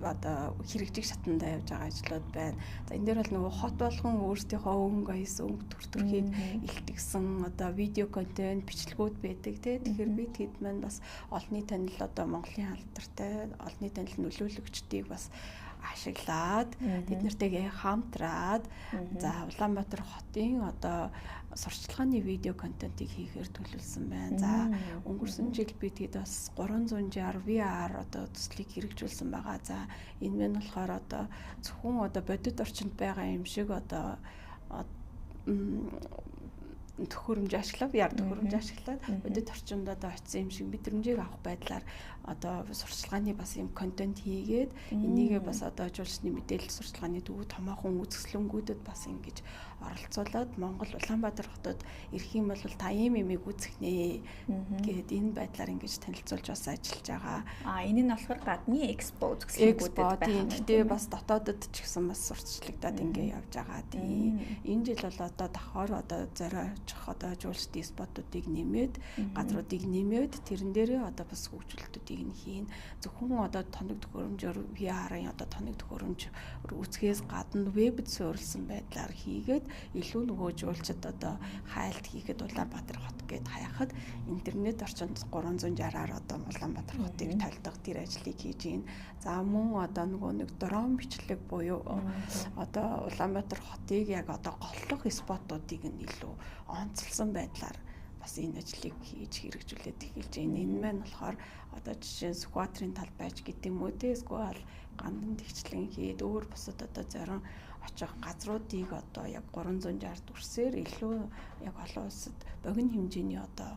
одоо хэрэгжих шатанда явж байгаа ажлууд байна. За энэ дээр бол нөгөө хот болгон өөрсдийнхөө өнгө аяс өнгө төр төрхийг илтгэсэн одоо видео контент бичлэгүүд байдаг те. Тэгэхээр бид хэд маань бас олонний танил одоо Монголын алдартай олонний танил нөлөөлөгчдийг бас ашиглаад тэд нартэйгээ хамтраад за Улаанбаатар хотын одоо сурчлагын видео контентыг хийхээр төлөвлөсөн байна. За өнгөрсөн жил бид хэд бас 360 VR одоо төслийг хэрэгжүүлсэн байгаа. За энэ мэн болохоор одоо зөвхөн одоо бодит орчинд байгаа юм шиг одоо төхөөрөмж ашиглаад VR төхөөрөмж ашиглаад бодит орчинд одоо очисон юм шиг мэдрэмжийг авах байдлаар одоо сурчлагын бас юм контент хийгээд энийгээ бас одоо жуулчны мэдээлэл сурчлагын төв томоохон үзэсгэлэнгүүдэд бас ингэж оролцуулаад Монгол Улаанбаатар хотод ирэх юм бол та ийм юмыг үзэх нэ гээд энэ байдлаар ингэж танилцуулж бас ажиллаж байгаа. А энэ нь болохоор гадны экспо үзэсгэлэнгүүдэд байх. Гэтэ бас дотоодод ч гэсэн бас сурталчлагдаад ингэ явж байгаа. Тийм. Энэ жил бол одоо давхар одоо зориочих одоо жуулчдын спотуудыг нэмээд газруудыг нэмээд тэрэн дээрээ одоо бас хөгжүүлэлтүүдийг нь хийн. Зөвхөн одоо тоног төхөөрөмжөөр VR-ын одоо тоног төхөөрөмж үзэхээс гадна вебд суурилсан байдлаар хийгээд илүү нөгөө жуулчид одоо хайлт хийхэд Улаанбаатар хот гээд хаяхад интернет орчинд 360-аар одоо Улаанбаатар хотыг толдох тэр ажлыг хийж гин. За мөн одоо нөгөө нэг дрон бичлэг буюу одоо Улаанбаатар хотыг яг одоо голлох спотуудыг нь илүү онцлсон байдлаар бас энэ ажлыг хийж хэрэгжүүлээд эхэлж байна. Энэ маань болохоор одоо жишээ нь Сүхбаатарын талбайч гэдэг юм уу те эсвэл гандан тэгчлэн хийд өөр бусад одоо зорин очих газруудыг одоо яг 360 дүрсээр илүү яг олон улсад богино хэмжээний одоо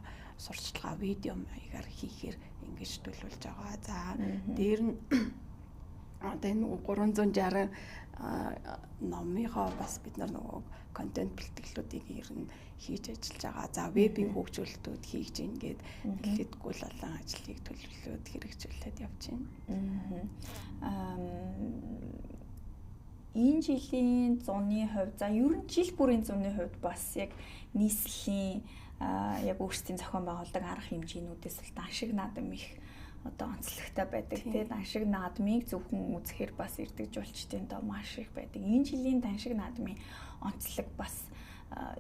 сурчлагаа видео маягаар хийхээр ингэж төлөвлөж байгаа. За дээр нь одоо энэ 360 номынхоо бас бид нар нөгөө контент бэлтгэлүүдийг ер нь хийж ажиллаж байгаа. За вебийн хөгжүүлэлтүүд хийж ингээд нэлээдгүй л олон ажлыг төлөвлөөд хэрэгжүүлээд явж байна. Энэ жилийн зуны хувьд, за ер нь жил бүрийн зуны хувьд бас яг нийслэлийн яг өөрсдийн зохион байгуулдаг арга хэмжээнүүдээс л даншиг наадам их одоо онцлогтой байдаг тий. Даншиг наадмыг зөвхөн үзэхээр бас ирдэг жуулчдын тоо маш их байдаг. Энэ жилийн даншиг наадмын онцлог бас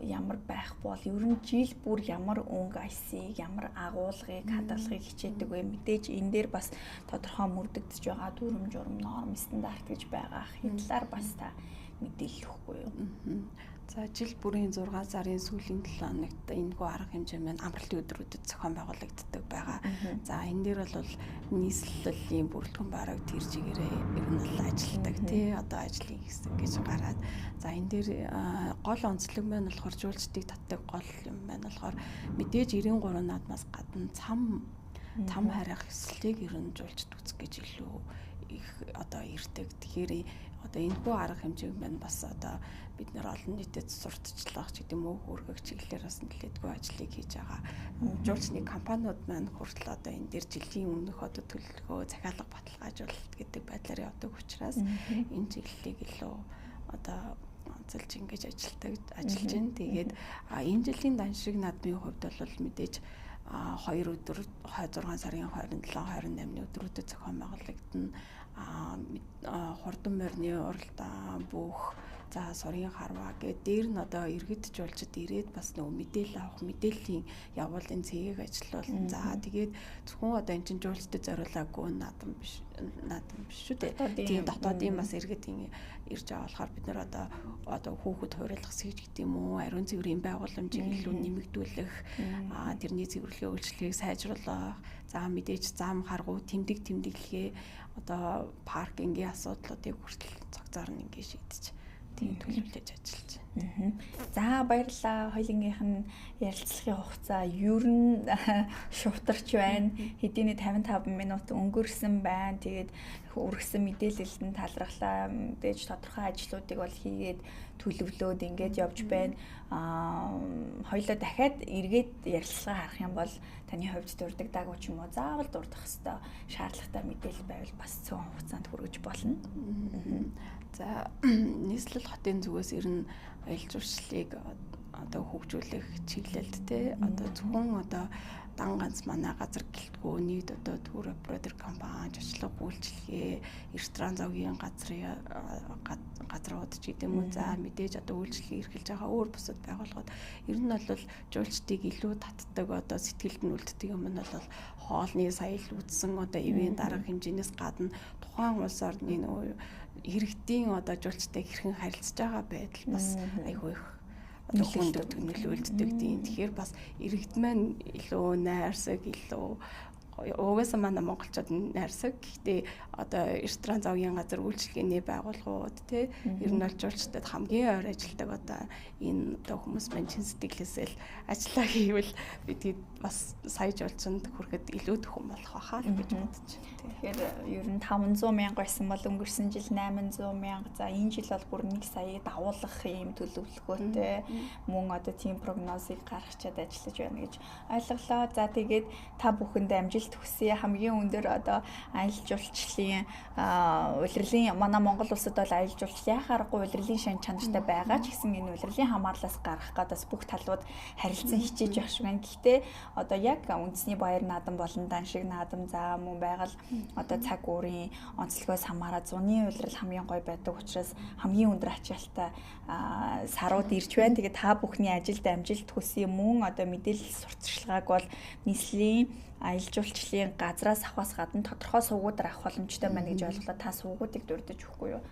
ямар байх бол ер нь жил бүр ямар өнгө аясыг, ямар агуулгыг, хадгалахыг хичээдэг вэ? Мэдээж энэ дээр бас тодорхой мөрдөгдөж байгаа дүрм журм, норм, стандарт гэж байгаа. Энэ талаар бас та мэдээлэл өгөхгүй юу? За жил бүрийн 6 сарын сүүлийн 7 хоногт энэхүү арга хэмжээ маань амралтын өдрүүдэд зохион байгуулагддаг байгаа. За энэ дээр бол нийслэлийн бүрэлдэхүүн бараг тэр чигээрээ ер нь бол ажилладаг тий одоо ажлын хэсэг гэж гараад за энэ дээр гол онцлог маань болохоор жуулчдыг татдаг гол юм маань болохоор мэдээж 93 наадмаас гадна цам Там харих ёслолыг ер нь жуулчд үзэх гэж илүү их одоо ирдэг. Тэгэхээр одоо энэхүү арга хэмжээ маань бас одоо бид нэр олон нийтэд сурталчлах ч гэдэг юм уу хөргөх чиглэлээр бас нэлээдгүй ажлыг хийж байгаа. Жуулчны компаниуд маань хүртэл одоо энэ дээр жилийн өмнөх одоо төлөвлөгөө, захиалга баталгаажуулалт гэдэг байдлаар явдаг учраас энэ чиглэлийг илүү одоо онцолж ингэж ажиллаж байна. Тэгээд энэ жилийн даншиг наадмын хувьд бол мэдээж 2 өдөр 6 сарын 27, 28-ны өдрүүдэд зохион байгуулагдана. Хурдан морины уралдаан, бүх за сурын харваа гээд дээр нь одоо иргэд жуулчид ирээд бас нөгөө мэдээлэл авах, мэдээллийн явуулын цэгийг ажилуулна. За тэгээд зөвхөн одоо эн чинь жуулчдад зориулаагүй наадам биш шүү дээ. Тийм дотоодын бас иргэд ирж байгаа болохоор бид нар одоо хүүхэд хуурайлах сэгж гэдэг юм уу, ариун цэврийн байгууламжийг илүү нэмэгдүүлэх, тэрний цэвэрлэгээ үйлчлэгийг сайжруулах, за мэдээж зам харгу тэмдэг тэмдэглэгээ одоо паркингийн асуудлуудыг хүртэл цогцоор нь ингэ шийдэж тийм төлөвлөж ажиллаж байна. За баярлалаа. Хоёулынгийнх нь ярилцлагын хугацаа ер нь шувтарч байна. Хэдийний 55 минут өнгөрсөн байна. Тэгээд үргэсэн мэдээлэлд нь талархлаа. Мэдээж тодорхой ажлуудыг бол хийгээд төлөвлөөд ингээд явж байна. Хоёулаа дахиад эргээд ярилцлага харах юм бол таны хувьд дурддаггүй ч юм уу заавал дурдах ёстой шаардлагатай мэдээлэл байвал бас цөөн хугацаанд хүргэж болно. За нийслэл хотын зүгээс ер нь аялал жуулчлалыг одоо хөгжүүлэх чиглэлд те одоо зөвхөн одоо дан ганц манай газар гэлтгүү нийт одоо тур оператор компани, жуулчлал үйлчилгээ, ресторан зовгийн газрууд ч гэдэм үү. За мэдээж одоо үйлчилгээ эрхэлж байгаа өөр бусад байгууллагууд ер нь бол жуулчдыг илүү татдаг одоо сэтгэлд нь үлддэг юм нь бол хоолны соёл үдсэн одоо ивэн дарга хэмжээнээс гадна тухайн улс орны нөгөө иргэдийн одоо жуулчтай хэрхэн харилцаж байгаа байдал бас айгүй их одоо хүнд нөлөөлдөг тийм. Тэгэхээр бас иргэд маань илүү найрсаг, илүү угаасаа манай монголчууд найрсаг. Гэхдээ одоо ресторан зовгийн газар үйлчилгээний байгууллагууд тий ер нь бол жуулчдад хамгийн ойр ажилладаг одоо энэ одоо хүмүүс маань чин сэтгэлээсээ л ажиллаа хийвэл бид бас сая жуулчинд хүрэхэд илүү төхөн болох байхаа л гэж бодож байна. Тэгэхээр ер нь 500 мянга байсан бол өнгөрсөн жил 800 мянга. За энэ жил бол бүр 1 саяыг давуулах юм төлөвлөгөөтэй мөн одоо тийм прогнозыг гаргачаад ажиллаж байна гэж ойлголоо. За тэгээд та бүхэнд амжилт хүсье. Хамгийн өндөр одоо аялал жуулчлалын улирлын манай Монгол улсад бол аялал жуулчлал яхаа аргагүй улирлын шан чанартай байгаа ч гэсэн энэ улирлын хамаарлаас гарах гээд бас бүх талууд харилцан хичээж явах шиг байна. Гэхдээ одоо яг үндэсний баяр наадам болон даншиг наадам за мөн байгаль одоо цаг уурын онцлогоос хамаарат зуны улирал хамгийн гоё байдаг учраас хамгийн өндөр ачаалттай сарууд ирж байна. Тэгээд та бүхний ажилд амжилт хүсье. Мөн одоо мэдээлэл сурталчилгааг бол нийслэлийн аялал жуулчлалын газраас авахаас гадна тодорхой сувгуудаар авах боломжтой байна гэж ойлголоо. Та сувгуудыг дурдж өгөхгүй юу?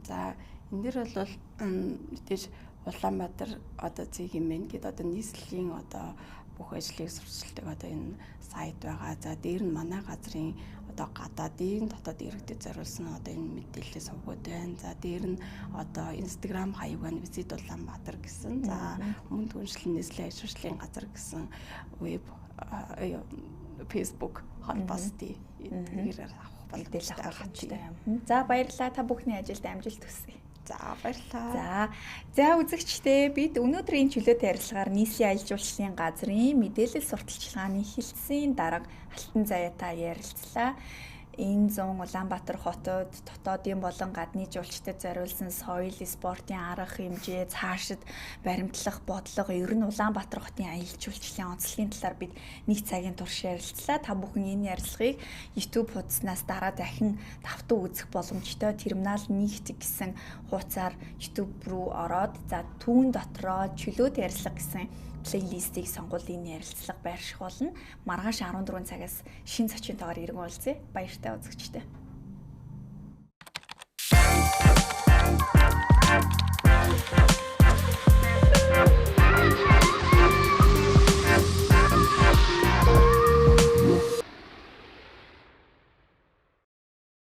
За энэ дэр бол мэдээж Улаанбаатар одоо зэг юм байна гэд одоо нийслэлийн одоо бүх ажлыг сурчилдаг одоо энэ сайт байгаа. За дээр нь манай газрын одоо гадаадын дотоод иргэдэд зориулсан одоо энэ мэдээллийн сувгууд байна. За дээр нь одоо Instagram хаяг байна. Visit Улаанбаатар гэсэн. За өмнө түншлэн нийслэлийн ажил хөгжлийн газар гэсэн веб Facebook холбоос тий эдгээр авах боломжтой юм. За баярлалаа. Та бүхний ажилд амжилт хүсье. За баярлалаа. За үзэгчдээ бид өнөөдрийн чөлөөт ярилцлагаар нийслэлийн аялал жуулчлалын газрын мэдээлэл сурталчилгааны хэлтсийн дарга Алтан Заяатай ярилцлаа. Энэ зун Улаанбаатар хотод дотоодын болон гадны жуулчдад зориулсан соёл, спортын арга хэмжээ, цаашид баримтлах бодлого, ер нь Улаанбаатар хотын аялал жуулчлалын онцлогийн талаар бид нэг цагийн турш ярилцлаа. Та бүхэн энэ ярилцлагыг YouTube хуудаснаас дараа дахин давтан үзэх боломжтой. Терминал 1 гэсэн хуудасаар YouTube руу ороод за түүн дотроо чөлөөт ярилцлага гэсэн плейлистийг сонгуул энэ ярилцлага байрших болно. Маргааш 14 цагаас шинэ зочинтойгоор иргэн уулзъя. Баяртай үзэгчдээ.